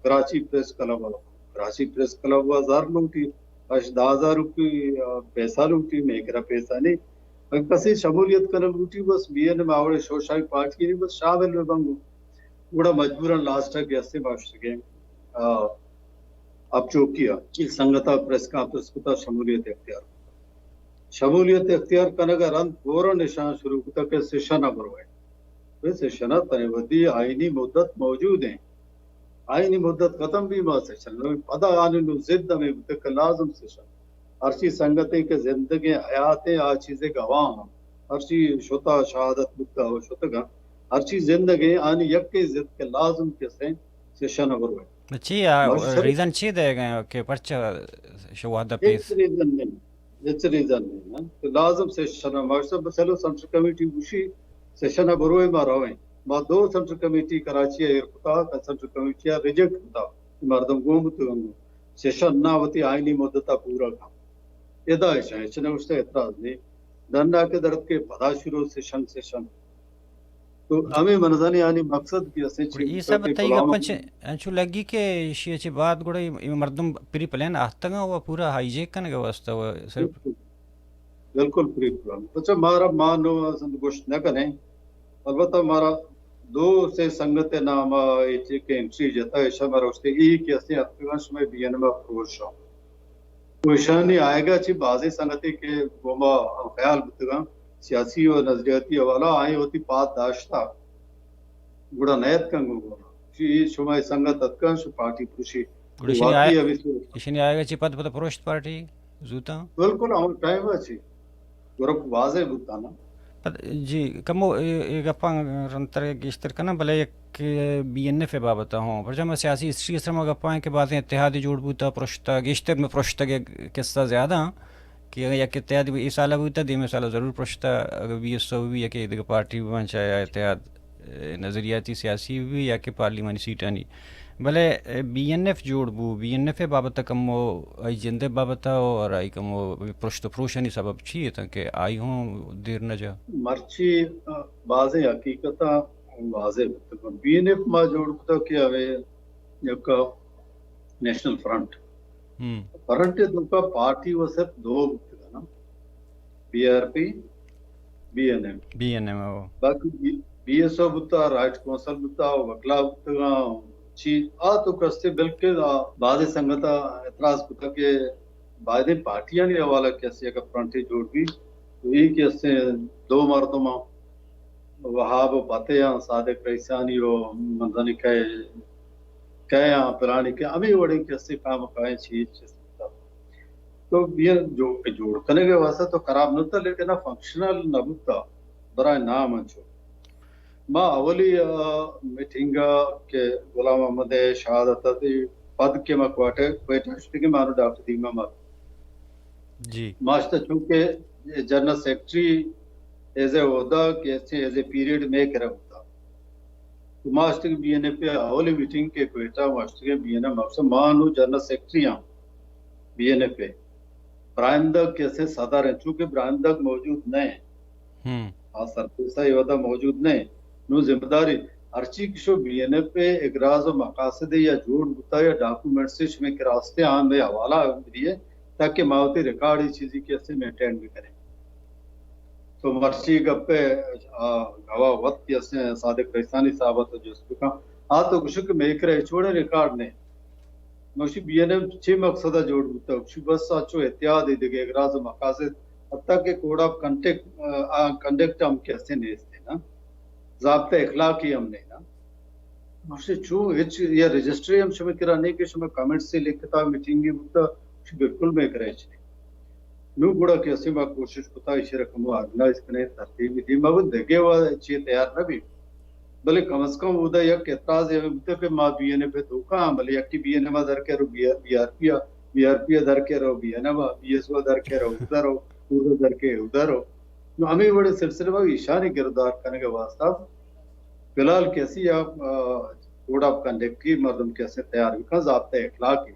کراچی پریس کلب ءَ۔ کراچی پریس کلب ءَ زر لوٹی، اش دہ ہزار روپی، آ، پیسہ لوٹی، مئے کرا پیسہ نہیں۔ اگہ کسے شمولیت کنگ لوٹی بس بی این ایم آ وڑیں شوشائی پارٹی نہیں بس شامل بہ بنگو۔ گڑا مجبوراً لاسٹ ءَ کہ ہستیں ما شتگیں، آ، اپ چوکی ءَ اے سنگت ءَ پریس کانفرنس کتا، شمولیت اختیار کتا۔ شمولیت اختیار کنگ ءَ رند فوراً اشاں شروع کتا کہ سیشن ءَ بروئے۔ بے سیشن ءَ تنے ودی آئینی مدت موجود ایں۔ آئینی مدت ختم بی ما سیشن ءَ۔ پدا آنی نو ضد ہمے بوتگ کہ لازم سیشن۔ ہرچی سنگتیں کہ زندگیں حیاتیں آ چیزے گواہ آں۔ ہرچی شتا شہادت بوتا و شتگاں۔ ہرچی زندگیں آنی یکیں ضد کہ لازم کسیں سیشن ءَ بروئے۔ چی آ، ما شر- ریزن چی دے گئے کہ پرچہ شو وحدہ پیس؟ ہچ ریزن نہیں، ہچ ریزن نہیں نا۔ تو لازم سیشن ءَ، ما شر بس ہلو سینٹرل کمیٹی گوشی سیشن ءَ بروئے ما رویں۔ ما دو سینٹرل کمیٹی کراچی ءَ ایر کتا، سینٹرل کمیٹی ءَ ریجیکٹ کتا، مردم گون بوتگ انت۔ سیشن نہ وتی آئینی مدت ءَ پورا کن۔ ادا اشاں ہچ نہ گوشتہ، اعتراض نہیں۔ ڈنڈا کہ درد کے پدا شروع سیشن، سیشن۔ تو ہمے منزانی آنی مقصد کہ اسے گڑا چی اے سب تئی گپاں چہ انچو لگی کہ ایشی ءَ چہ بعد گڑا اے، اے مردم پری پلان آہتگاں و پورا ہائی جیک کنگ ءِ واسطہ و صرف بالکل، بالکل پری پلان۔ اچھا، مارا ما نو اصل گوشت نہ کنیں، البتہ مارا دو سے سنگت ءِ نام ءَ اے چی کہ انٹری جتا، ایشاں مارا گوشتے اے کہ اسے اتکگاں شمئے بی این ایم ءَ پروش آں۔ و ایشانی آیگا چی بازیں سنگتے کہ گوما ہم خیال بوتگاں، سیاسی و نظریاتی حوالہ آئیں وتی پاد داشتا، گڑا نیتکن گوں گوما۔ چی شما اے سنگت اتکن، شو پارٹی پروشی۔ گڑا ایشانی واقعی آ-، ابھی تو ایشانی آیگا چی پد پد پروشت پارٹی زوتاں؟ بالکل ہم ٹائم اچی گروپ واضح بوتا نا۔ پد-، جی، کمو اے، اے گپاں رندتر گیشتر کناں، بلے یک بی این ایف ءِ بابت ءَ ہوں۔ پرچا ما سیاسی ہسٹری ءِ سر ما گپاں کہ بازیں اتحادے جوڑ بوتا، پرشتا، گیشتر میں پرشتگ ءِ قصہ زیادہ ہاں کہ یک اتحادے اے سال ءَ بوتا، دیمے سال ءَ ضرور پرشتا، اگر بی ایس او بھی یا کہ دگہ پارٹی بھی بن چاہے اتحاد، اے، نظریاتی سیاسی بھی یا کہ پارلیمانی سیٹانی۔ بلے، اے، بی این ایف جوڑ بو، بی این ایف ءِ بابت ءَ کمو آئی جند ءِ بابت ءَ اور آئی کمو پرشت و پروشانی سبب چی اتاں کہ آئی ہوں دیر نہ جا؟ مرچی، آ، بازیں حقیقتاں واضح بوتگ۔ بی این ایف ما جوڑ کتگ کہ ہمے یک نیشنل فرنٹ۔ ہم۔ فرنٹ ءِ توکا پارٹی و صرف دو بوتگ نا۔ B R P, B N M. B N M, او۔ باقی بی، بی ایس او بوتا، رائٹ کونسل بوتا، وکلا بوتگاں، چی آ تو کستے بلکہ آ بازیں سنگت ءَ اعتراض کتا کہ بائدیں پارٹیانی حوالہ کسے اگر فرنٹے جوڑ بی تو اے کسے دو مردماں وہاب و پتے آں، صادق رئیسانی و منزنی کئے، کئے آں، پلانی کئے، ہمے وڑیں کسے کام کائیں چیز چیز بوتا۔ تو بی این جو، جوڑ کنگ ءِ واسطہ تو خراب نہ بوتا، لیکن آ فنکشنل نہ بوتا، برائے نام انچو۔ ما اولی، آ، میٹنگ ءَ کہ غلام محمد ءِ شہادت ءَ پد کہ ما کوئٹہ، کوئٹہ شتگیں، مارو ڈاکٹر دیما مر۔ جی۔ ما شتا چونکہ جنرل سیکرٹری ایز اے عہدہ کہ ایز اے پیریڈ مئے کرا بوتا۔ تو ما شتگیں بی این ایف ءِ اولی میٹنگ کہ کوئٹہ ما شتگیں بی این ایف، مقصد ما نو جنرل سیکرٹری آں بی این ایف ءِ۔ براہیم دگ کسے صدر انت، چونکہ براہیم دگ موجود نہ انت۔ ہم۔ آ سرپریسا اے وہدا موجود نہ انت۔ نو ذمہ داری ہرچی کہ شو بی این ایف ءِ اغراض و مقاصد یا جوڑ بوتا یا ڈاکومنٹس شمے کرا استے آں مئے حوالہ بدیے تاکہ ما وتی ریکارڈ ای چیزی کہ استے مینٹین بکنیں۔ تو مرچی گپے، آ، گواہ وت کہ استے صادق رئیسانی صاحب تو جست بکن۔ آ تو گوشو کہ مئے کرا ہچ وڑیں ریکارڈ نہ انت۔ گوشی بی این ایف چے مقصد ءَ جوڑ بوتا؟ گوشی بس آ چو اتحاد ءِ دگہ اغراض و مقاصد، حتی کہ کوڈ آف کنڈکٹ، آ، کنڈکٹ ہم کہ استے نیست ہے نا، ضابطہ اخلاقی ہم نہیں نا۔ گوشی چو ہچ یا رجسٹری ہم شمے کرا نہیں کہ شما کمنٹس ءَ لکھتا میٹنگے بوتا، گوشی بالکل مئے کرا ہچ نہیں۔ نو گڑا کہ استے ما کوشش کتا ایشی را کمو آرگنائز کنیں، ترتیب دی، ما وہ دگہ وا چی تیار نہ بی۔ بلے کم از کم اودا یک اعتراض یہ بوتا کہ ما بی این ایف ءِ توکا آں، بلے یکی بی این ایم ءَ در کرو، B R, B R P ءَ، بی آر پی ءَ در کرو، بی این ایم ءَ، بی ایس او ءَ در کرو، اودا رو، اودا در کے، اودا رو۔ نو ہمے وڑیں سلسلہ ما ایشانی گرودار کنگ ءِ واسطہ فی الحال کسی یا، آ، کوڈ آف کنڈکٹ کی مردم کسی تیار بکن، ضابطہ اخلاقی۔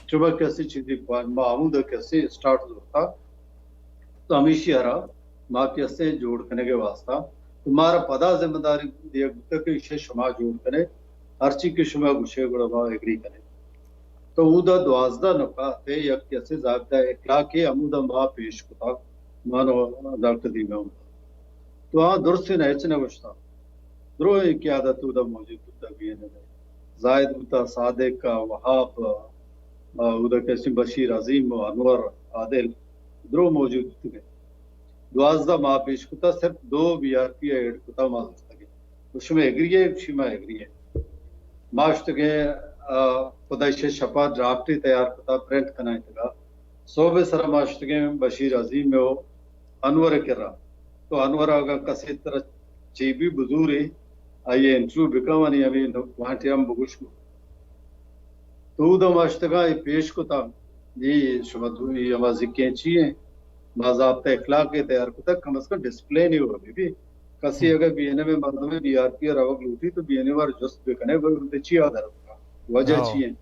چوبہ کسی چیزی پا-، ما ہمودا کسی اسٹارٹ زورتا۔ تو ہمیشی ہرا ما کہ استے جوڑ کنگ ءِ واسطہ تو مارا پدا ذمہ داری دیگ بوتا کہ ایشی شما جوڑ کنے، ہرچی کہ شما گوشے گڑا ما ایگری کنیں۔ تو اودا دوازدہ نکات ءِ یک کسے ضابطہ اخلاقی ہمودا ما پیش کتا، مانو ڈاکٹر دیما۔ تو آ درستیں ہچ نہ گوشتا۔ دروہیں قیادت اودا موجود بوتا بی این ایم ءِ۔ زاہد بوتا، صادق، وہاب، آ، اودا کسے بشیر عظیم و انور عادل درو موجود بوتگے۔ دوازدہ ما پیش کتا، صرف دو بی آر پی ءَ ایڈ کتا ما زرتگے۔ تو شما ایگری ئے؟ گوشی ما ایگری ایں۔ ما شتگیں، آ، خدائیشی شپا ڈرافٹے تیار کتا، پرنٹ کنائینتگا۔ صبح سرا ما شتگیں بشیر عظیم و انور کرا۔ تو انور اگاں کسے ترا چی بی بزورے، آئی انٹرویو بکن، منی ہمیں گوانٹی ہم بگوش کو۔ تو اودا ما شتگاں اے پیش کتا، اے شما دوئی ہما زکیں چی ہیں؟ ما ضابطہ اخلاق ءَ تیار کتا، کم از کم ڈسپلین ہی ہو بی بی۔ کسی ہم۔ اگر بی این ایم ءِ مردمے بی آر پی ءَ روگ لوٹی تو بی این ایم ءَ جست بکنے، بھئی، تے چی آ در اتکا؟ وجہ ہاں۔ چی ہیں؟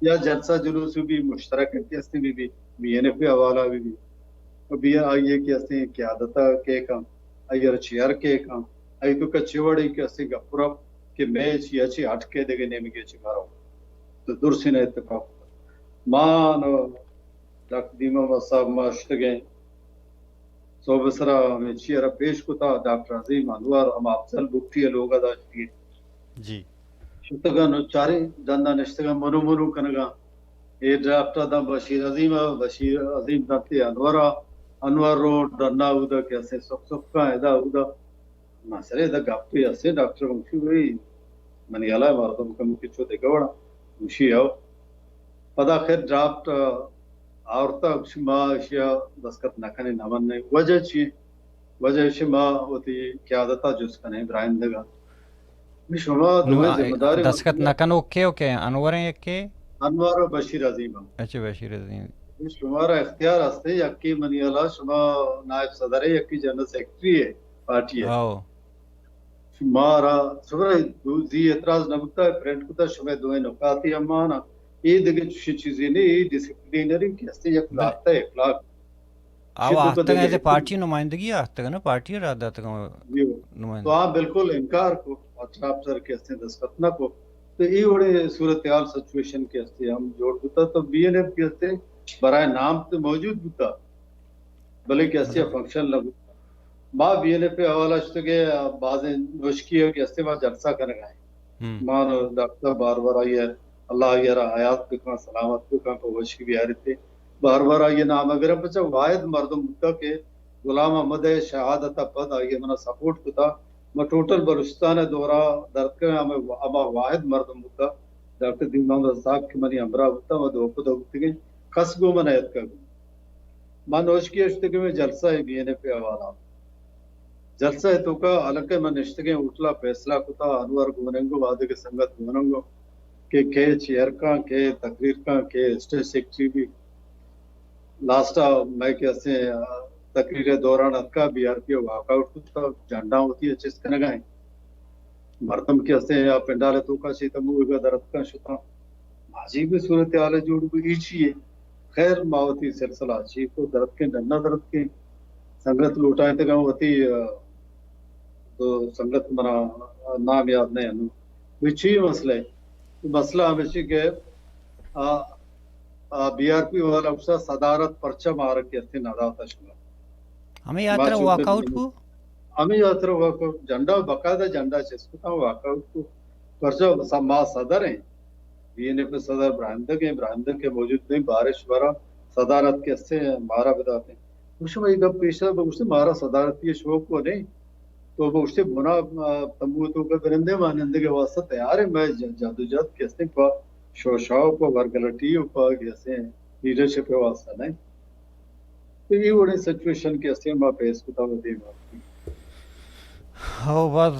یا جلسہ جلوس بی، مشترک کہ استے بی بی، بی این ایف ءِ حوالہ بی بی۔ تو بی آئی ءِ کہ استے قیادت ءَ کے کم، آئی ءَ چیئر کے کم، آئی تو کچے وڑی کہ استے گپرا کہ میں چی اچی ہٹ کے دگہ نیمگے چی کرو۔ تو درسین اتفاق۔ ما نو ڈاکٹر دیما محمد صاحب ما شتگیں۔ صبح سرا ہمیں چی را پیش کتا، ڈاکٹر عظیم انور، ہم افضل بگٹی ءِ لوگ ءَ داشتی۔ جی۔ شتگاں نو چاریں ڈنا نشتگاں منو منو کنگا۔ اے ڈاکٹر داں بشیر عظیم ءَ، بشیر عظیم داں تے انور ءَ، انور رو ڈنا اودا کہ اسے سک سک کا ادا اودا۔ مسئلہ ادا گپے اسے ڈاکٹر، گوشی بھئی منی ہیالا مردم کم کہ چو دگہ وڑا۔ گوشی او۔ پدا خیر ڈرافٹ آورتا، گوشی ما اشیا دستخط نہ کنیں، نہ منیں۔ وجہ چی؟ وجہ اشی ما وتی قیادتا جست کنیں، براہندگا۔ شما نو، دوئیں آ، ذمہ داری دستخط مطلب نہ کنوک کے، اوکے، انور ہیں یکے؟ انور و بشیر عظیم ہم۔ اچھا، بشیر عظیم۔ شمارا اختیار ہستے، یکی منی ہیالا شما نائب صدر ہے، یکی جنرل سیکرٹری ہے پارٹی ہے۔ آؤ۔ مارا سبرا دو زی اعتراض نہ بوتا، پرنٹ کتا، شمئے دوئیں نکاتی ہم مانا۔ اے دگہ چوشیں چیزے نہیں، اے ڈسپلینری کہ ہستے یک بلے۔ ضابطہ اخلاق۔ آو شی تو آہتگاں کدے ایز اے پارٹی نمائندگی آہتگاں نا، پارٹی را داتگاں جی۔ نمائندگی۔ تو آ بالکل انکار کو، اطراف سر کہ ہستے دستخط نہ کو۔ تو اے وڑے صورتحال سچویشن کہ ہستے ہم جوڑ بوتا، تو بی این ایف کہ ہستے برائے نام تو موجود بوتا۔ بلے کہ اسے فنکشن لگو۔ ما بی این ایف ءِ حوالہ شتگیں، بازیں نوشکی ءَ کہ اسے ما جلسہ کنگا ایں۔ ما نو ڈاکٹر بار بار آئی ءَ، اللہ آئی ءَ را حیات بکن، سلامت بکن، پہ وشی بیاریت۔ بار بار آئی ءِ نام ءَ گرم، پچا واحد مردم بوتا کہ غلام احمد ءِ شہادت ءَ پد آئی ءَ منا سپورٹ کتا۔ ما ٹوٹل بلوچستان ءِ دورہ درتکگیں، ہمے وا-، ہما واحد مردم بوتا ڈاکٹر دین محمد صاحب کہ منی ہمراہ بوتا، ما دو پہ دو بوتگیں، کس گوں من نیتکگ۔ ما نوشکی ءَ شتگیں جلسہ ءَ بی این ایف ءِ حوالہ۔ جلسہ ءِ توکا حالانکہ من نشتگیں ہوٹل ءَ فیصلہ کتا، انور گوننگو، وہدے کہ سنگت گوننگو کہ کئے چیئر کاں، کئے تقریر کاں، کئے اسٹیج سیکرٹری بی۔ لاسٹ ءَ مئے کہ اسیں، آ، تقریر ءِ دوران اتکا بی آر پی ءَ واک آؤٹ کتا، جھنڈا وتی ءَ چست کنگا ایں۔ مردم کہ اسیں آ پنڈال ءِ توکا چہ تموگ ءَ در اتکاں شتاں۔ عجیب صورتحال جوڑ بی، اے چی یے؟ خیر، ما وتی سلسلہ چی کو، در اتکیں، ڈنا در اتکیں۔ سنگت لوٹائینتگاں وتی، آ، دو سنگت، منا نام یاد نہ انت۔ وی چی مسئلہ ہے؟ مسئلہ ہمیشی کہ آ، آ، بی آر پی والا گوشتا صدارت پرچہ مارا کہ اسیں نہ داتا شما۔ ہمے ہاترا واک آؤٹ کو؟ ہمے ہاترا واک آؤٹ، جھنڈا، باقاعدہ جھنڈا چست کتا، واک آؤٹ کو۔ پرچہ س-، ما صدر ایں، بی این ایف ءِ صدر براہمدگ ایں، براہمدگ کہ موجود نہ ایں، بارش برا صدارت کہ اسیں مارا بداتیں۔ گوشت، اے گپ پیش ءَ بگوشت، مارا صدارتی شوق کو نہیں۔ تو بگوشت، بنا، آ، تمبو توکا بنندے، ما نندگ ءِ واسطہ تیار ایں، مئے ج-، جدوجہد کہ اسیں پہ شوشا و پہ ورگلٹی و پہ کہ اسیں لیڈرشپ ءِ واسطہ نہیں۔ تو اے وڑیں سچویشن کہ اسیں ما فیس کتا و دیم ءَ۔ ہو، باز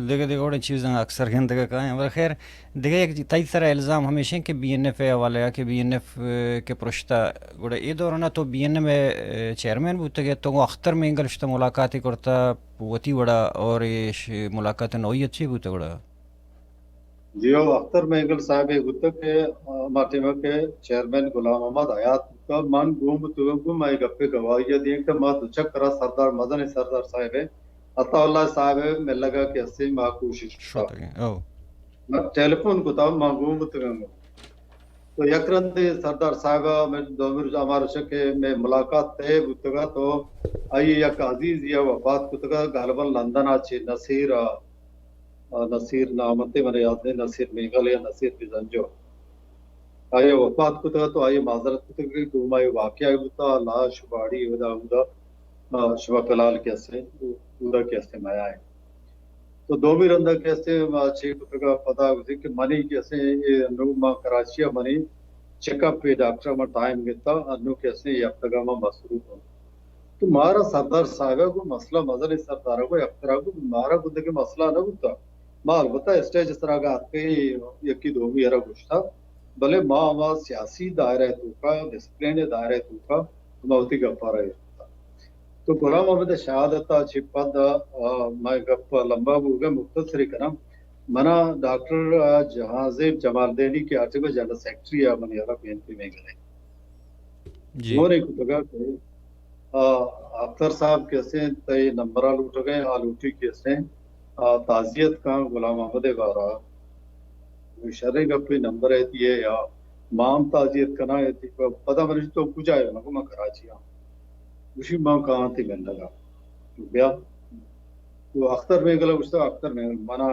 دگہ دگہ وڑیں چیزاں اکثر گندگ ءَ کائیں، بلے خیر، دگہ یک تئی سرا الزام ہمیش انت کہ بی این ایف ءِ حوالہ ءَ کہ بی این ایف، اے، کہ پرشتہ، گڑا اے دوران ءَ تو بی این ایم ءِ، اے، چیئرمین بوتگ ئے، تو گوں اختر مینگل شتہ ملاقاتے کرتہ وتی وڑا، اور اے ش-، ملاقات ءِ نوعیت چی بوتہ گڑا؟ جی ہو، اختر مینگل صاحب ءَ بوتہ کہ، آ، ہما ٹائم ءَ کہ چیئرمین غلام محمد حیات بوتہ، من گون بوتگاں، گوں ما اے گپ ءِ گواہی ءَ دیں کہ ما دو چکر ءَ سردار، مزنیں سردار صاحب ءِ، عطا اللہ صاحب ءِ ملگ ءَ کہ اسیں ما کوشش کتا۔ شتگیں، او۔ من ٹیلیفون کتا، ما گون بوتگاں۔ تو یک رندے سردار صاحب ءَ، مئے دومی روچ، ہما روچ کہ مئے ملاقات طے بوتگا، تو آئی یک عزیزے ءَ وفات کتگا، غالباً لندن ءَ چہ نصیر ءَ، آ، نصیر نام اتے، من یاد نہیں، نصیر مینگل یا نصیر بزنجو۔ آئی ءَ وفات کتگ تو آئی ءَ معذرت کتگ کہ گوں ما اے واقعہ بوتا، لاش باڑی اودا، اودا، آ، شما فی الحال کہ اسیں، اودا کہ اسیں میائیں۔ تو دومی رندا کہ اسیں ما چے کتگا پدا گوشی کہ منی کہ اسیں اے انو ما کراچی ءَ منی چیک اپ ءِ ڈاکٹر ءَ ما ٹائم گتا، انو کہ اسیں اے ہفتگا ما مصروف ہوں۔ تو مارا سردار صاحب ءَ گوں مسئلہ مزنیں سردار ءَ گوں اختر ءَ گوں مارا گوں دگہ مسئلہ نہ بوتا۔ ما البتہ اسٹیج ءِ سرا گا اتکیں یکی دومی ءَ را گوشتا، بلے ما ہما سیاسی دائرہ ءِ توکا، ڈسپلین ءِ دائرہ ءِ توکا ہما وتی گپ ءَ را ایرتا۔ تو غلام محمد ءِ شہادت ءَ چہ پد، آ، مئے گپ لمبا بوگ ءَ، مختصرے کناں۔ منا ڈاکٹر، آ، جہانزیب جمالدینی کہ آ ٹائم ءَ جنرل سیکرٹری ءَ منی ہیال ءَ بی این پی مینگل ءِ۔ جی۔ فون ءَ کتگ کہ، آ، اختر صاحب کہ اسیں تئی نمبر ءَ لوٹگ ءَ، آ لوٹی کہ اسیں، آ، تعزیت کن غلام محمد ءِ بارہ ءَ۔ شریں گپے، نمبر ءَ دیئے یا ما ہم تعزیت کناں، یا تئی پدا من گوشت تو کجا ئے؟ من گوشت من کراچی آں۔ گوشی من کاں تئی ملگ ءَ۔ بیا۔ تو اختر مینگل ءَ گوشتہ، اختر مینگل، منا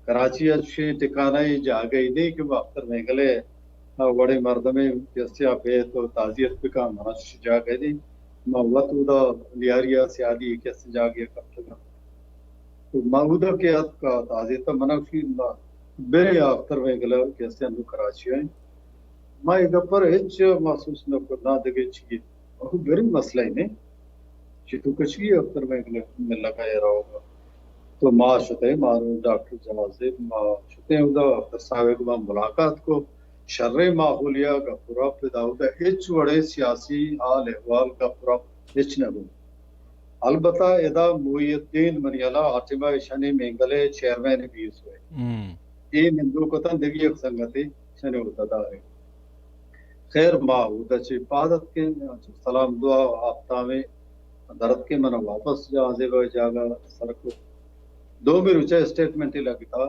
کراچی ءَ چشیں ٹکانہ ءِ جاگہ ئی نہیں کہ ما اختر مینگل ءِ، آ، وڑیں مردمے کسے ءَ بیت و تعزیت بکاں، منا چشیں جاگہ ئی نہیں۔ ما وت اودا لیاری ءَ سیادی ءَ کسے جاگہ ءَ کپتگاں۔ تو ما اودا کہ اتکا تعزیت ءَ، منا گوشی ما برے اختر مینگل ءَ کسے انو کراچی ءَ۔ ما اے گپ ءَ را ہچ محسوس نہ کت، نہ دگہ چیزے۔ آخو برے مسئلہ ئی نہیں۔ چی تو کچی اختر مینگل ءِ ملگ ءَ روگ ءَ۔ تو ما شتیں، ما رو ڈاکٹر جہانزیب، ما شتیں اودا اختر صاحب ءَ گوں ما ملاقات کو۔ شریں ماحولے ءَ گپ و رپ، داودا ہچ وڑیں سیاسی حال احوال گپ و رپ ہچ نہ بوت۔ البتہ ادا محی الدین منی ہیال ءَ آ ٹائم ءَ ایشانی مینگل ءِ چیئرمین بی ایس او ءِ۔ ہم۔ اے نندوک اتاں دگہ یک سنگتے ایشانی عہدہ دارے۔ خیر ما اودا چہ پاد اتکیں، سلام دعا و آپتامیں در اتکیں، منا واپس جہانزیب ءِ جاگہ سر کو۔ دومی روچ ءَ اسٹیٹمنٹے لگتا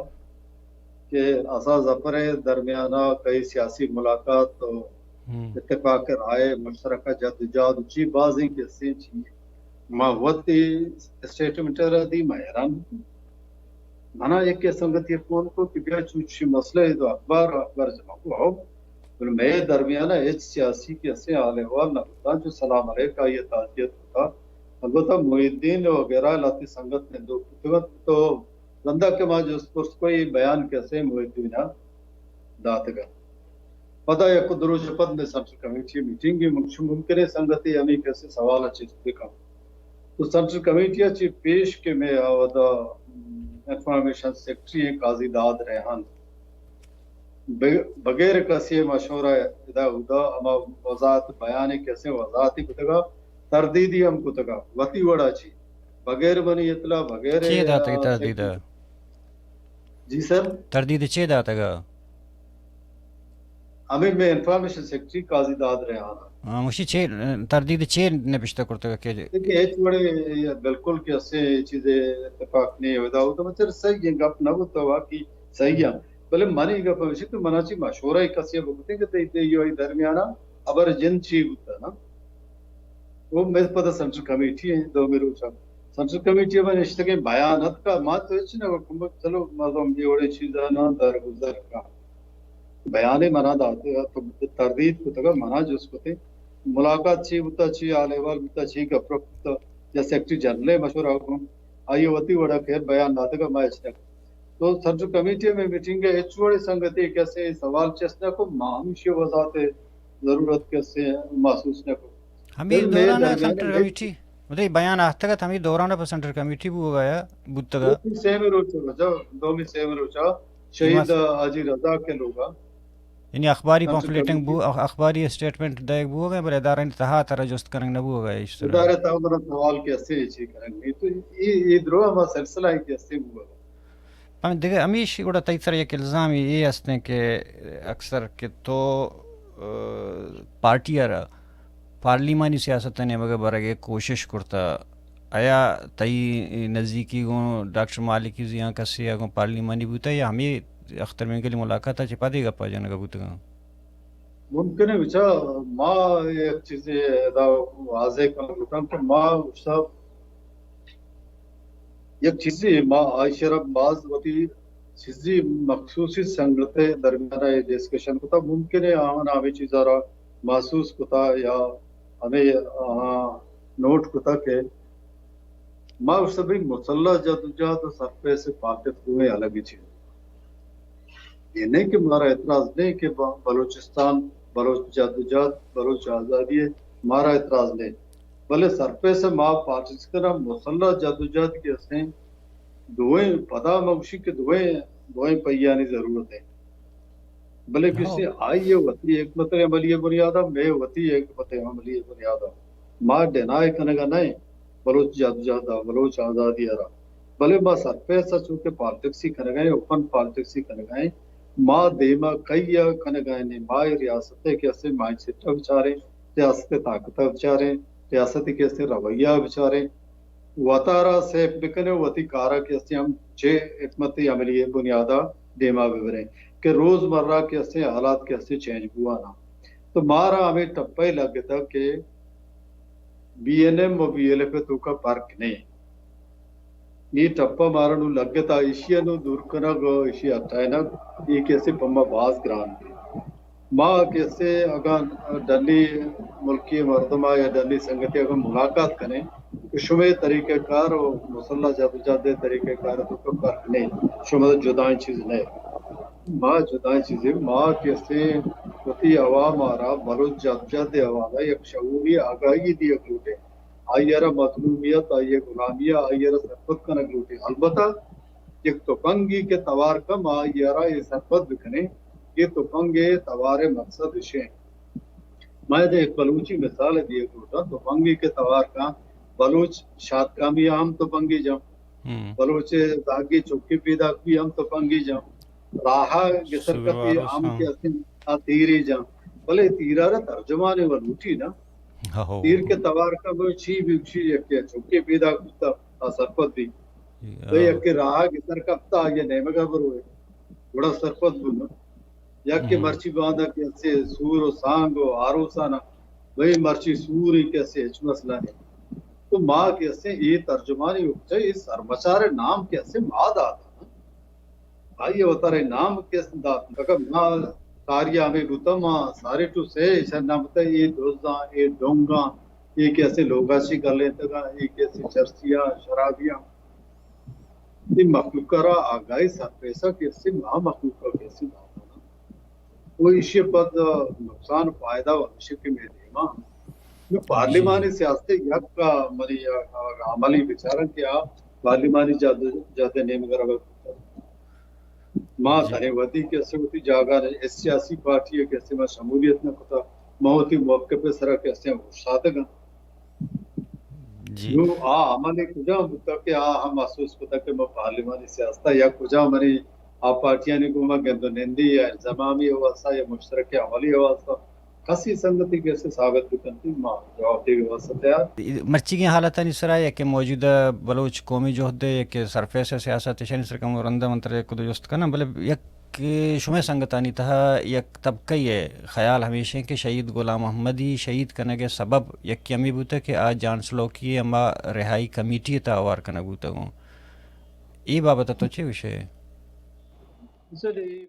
کہ اسد ظفر ءِ درمیان ءَ کئی سیاسی ملاقات و ہم۔ اتفاق رائے، مشترکہ جدوجہد و چی بازیں کسے چی ما وت اے اسٹیٹمنٹ ءَ را دی، ما حیران بوتیں۔ منا یکے سنگتے فون کو کہ بیا چوشیں مسئلہ اے، دو اخبار، اخبار جمع کو، ہو۔ بلے مئے درمیان ءَ ہچ سیاسی کسیں حال احوال نہ بوتاں، جو سلام علیک آئی ءَ تعزیت کتا۔ البتہ محی الدین وغیرہ لہتے سنگت نندوک بوتگ ات تو رندا کہ ما جست پرس کو، اے بیان کسے محی الدین ءَ داتگ ات۔ پدا یک دو روچ پد مئے سینٹرل کمیٹی ءِ میٹنگ اے، ممکن اے سنگتے ہمے کسے سوال ءَ چست بہ کن۔ تو سینٹرل کمیٹی ءَ چہ پیش کہ مئے اودا، ام، انفارمیشن سیکرٹری ایں قاضی داد ریحان، بغ-، بغیر کسے مشورہ ادا اودا ہما وضاحت بیانے کسے وضاحتے کتگا، تردیدی ہم کتگا، وتی وڑا چی، بغیر منی اطلاع، بغیر، چے داتگ آ، تردید؟ سیکرٹری۔ جی سر۔ تردید چے داتگ؟ ہمے مئے انفارمیشن سیکرٹری قاضی داد ریحان۔ ہاں، مشی چے، تردید چے نبشتہ کرتگ کہ؟ دیکھیں، ہچ وڑے بالکل کہ اسے چیزے اتفاق نہیں ہوتا، وہ تو مطلب صحیح ہے، گپ نہ ہوتا ہوا کہ صحیح ہے۔ بلے منی گپ ہمیشی تو منا چی مشورہ کسی بکتے کہ تئی، تئی درمیانہ ابر جن چی بوتا نا۔ وہ مئے پدا سینٹرل کمیٹی ایں، دومی روچا سینٹرل کمیٹی ءَ نشتگیں بیان اتکا، ما تو ہچ نہ گوشت، چلو مردم اے وڑیں چیزاں نہ درگزر کن۔ بیانے منا داتے، تو تردید کتگا، منا جست کتے، ملاقات چی بوتا، چی حال احوال بوتا، چی گپ رپ بوتا، یا سیکرٹری جنرل ءَ مشورہ کن، آئی ءَ وتی وڑا خیر بیان داتگا، ما ہچ نہ گوشت۔ تو سینٹرل کمیٹی ءِ مئے میٹنگ ءَ ہچ وڑیں سنگتے کسے سوال چست نہ کو، ما ہمیشی وضاحت ءِ ضرورت کسے محسوس نہ کو۔ ہمے دوران ءَ سینٹرل کمیٹی، مطلب بیان آتگ ات، ہمے دوران ءَ پہ سینٹرل کمیٹی بوگ ءَ یا بوتگ ات۔ دومی سیمی روچ ءَ، دومی سیمی روچ ءَ شہید حاجی رضا کے لوگ ءَ۔ یعنی اخباری پمفلٹنگ بو، اخ-، اخباری اسٹیٹمنٹ دئیگ بوگ ءَ، بلے ادارہ تہا ترا جست کنگ نہ بوگ ءَ، اس طرح۔ ادارہ تہا منا سوال کسے چی کنگ نہیں۔ تو اے، اے درو ہما سلسلہ ہے کسے بوگ ءَ۔ پمے دگہ ہمیش گڑا تئی سرا یک الزامے اے است انت کہ اکثر کہ تو، آ، پارٹی ءَ را پارلیمانی سیاست ءِ نیمگ ءَ برگ ءِ کوشش کرتا، آیا تئی نزیکی گوں ڈاکٹر مالکی زیاں کسے ءَ گوں پارلیمانی بوتا یا ہمے اختر مینگل ءِ ملاقات ءَ چہ پد اے گپ ءَ جنگ ءَ بوتگاں؟ ممکن ہے بچا ما یک چیزے ادا واضح کنگ لوٹاں کہ ما صاحب یک چیزے ما آئی شرف باز وتی چیزی مخصوصی سنگت ءِ درمیان ءَ ڈسکشن کتا، ممکن ہے آہاں ہمے چیزا را محسوس کتا یا ہمے آہاں نوٹ کتا کہ ما گوشتہ بھئی مسلح جدوجہد و سرپیس پاکت دوئیں الگی چیز۔ اے نہیں کہ مارا اعتراض نہیں کہ ب-، بلوچستان، بلوچ جدوجہد، بلوچ آزادی ہے، مارا اعتراض نہیں۔ بلے سرپیس ما پاکستان مسلح جدوجہد کے اسیں دوئیں پدا مگوشی کہ دوئیں، دوئیں پہیانی ضرورت ہے۔ بلے ہو۔ کسی آئی ءِ وتی حکمت عملی ءِ بنیاد ءَ، مئے وتی حکمت عملی ءِ بنیاد ءَ ما ڈینائی کنگ ءَ نہ ایں بلوچ جدوجہد ءَ، بلوچ آزادی ءَ را۔ بلے ما سرپیس ءَ چونکہ پالیٹکسی کنگ ءَ ایں، اوپن پالیٹکسی کنگ ءَ ایں، ما دیم ءَ کئی ءَ کنگ ءَ ایں، ما اے ریاست ءِ کہ اسے مائنڈ سیٹ ءَ بچاریں، ریاست ءِ طاقت ءَ بچاریں، ریاست ءِ کہ اسے رویہ ءَ بچاریں۔ وتارا سیف بکنے، وتی کارا کہ استے ہم چہ حکمت عملی بنیادا دیما ببریں کہ روزمرہ کہ استے حالات کہ استے چینج بوان۔ تو مارا ہمیں ٹپا لگتا کہ بی این ایم و بی ایل ایف توکا فرق نہیں۔ یہ ٹپا مارا نو لگتا، ایشیا نو دور کنگ، ایشی ہٹائنگ، یہ کہ استے پما باز گران۔ ما کسے اگاں ڈنی ملکی مردم یا ڈنی سنگتی اگاں ملاقات کنیں کہ شمے طریقہ کار و مسلح جدوجہد طریقہ کار تو کوئی فرق نہیں، شما جدائیں چیز نہیں۔ ما جدائیں چیزیں، ما کسے وتی عوام آرا بلوچ جدوجہد حوالہ یک شعوری آگاہی دیگ لوٹے، آئی را مظلومیت، آئی غلامی، آئی را سرپد کنگ لوٹے۔ البتہ یک تپنگی کہ توار کم آئی را یہ سرپد بکنے، یہ تپنگ توار مقصد اشے۔ میں دے ایک بلوچی مثال دیے گوٹا، تپنگی کہ توار کا بلوچ شاد کامی ہم تپنگی جم، بلوچ زاگی چکی پیدا بھی ہم تپنگی جم، راہ گسر کتی ہم کے اسن آ تیری جم، بلے تیرا را ترجمانے و لوٹی نا۔ تیر کے توار کا بلوچی بھی اسی یک چکی پیدا کتا آ سرپد بھی۔ تو یک راہ گسر کپتا، یہ نیمگا بروئے، گڑا سرپد بنا۔ یک کہ مرچی باندا کہ اسے سور و سانگ و آروسانا، بھئی مرچی سوری کہ اسے ہچ مسئلہ نہیں۔ تو ما کہ استیں اے ترجمانی اکتہ اے سرمچار نام کہ استیں ما داتا۔ آئی وتارے نام کہ استیں دات۔ اگر ما ساری ہمیں بوتا ما ساری ٹو سے ایشان نام بوتا اے دوزاں، اے ڈونگاں، اے کہ استیں لوگاشی گلینتگاں، اے کہ استیں چرسیاں، شرابیاں۔ اے مخلوق را آگاہی سرپیسا کہ استیں ما مخلوق کہ استیں داتا۔ و ایشی پد نقصان و فائدہ و ہمیشہ کہ میں دیما۔ نو پارلیمانی سیاست یک منی عملی بچارن کہ آ پارلیمانی جد، جد نیمگ روا۔ ما تنے وتی کہ اسے وتی جاگہ نے اس سیاسی پارٹی کہ اسے ما شمولیت نہ کتا، ما وتی موقف سرا کہ اسے اوشتاتگاں۔ جی۔ نو آ عمل کجا بوتا کہ آ ہم محسوس کتا کہ ما پارلیمانی سیاست یا کجا منی آ پارٹیانی گوما گند و نندی یا انضمامی واسطہ یا مشترک عملی واسطہ کسی سنگتی کہ اسے ثابت بکنتی ما جواب دیگ واسطہ تیار۔ مرچیگیں حالتانی سرا یا کہ موجودہ بلوچ قومی جہد یا کہ سرفیس سیاست اشانی سر کم رندہ من ترے کدو جست کناں، بلے یک کہ شمئے سنگتانی تہا یک طبقہ ءِ خیال ہمیش انت کہ شہید غلام محمد ءِ شہید کنگ ءِ سبب یکے ہمے بوتگ کہ آ جان سلوکی ءِ ہما رہائی کمیٹی ءِ تہا ہوار کنگ بوتگ اوں۔ اے بابت ءَ تو چے گوش ئے؟ سر، اے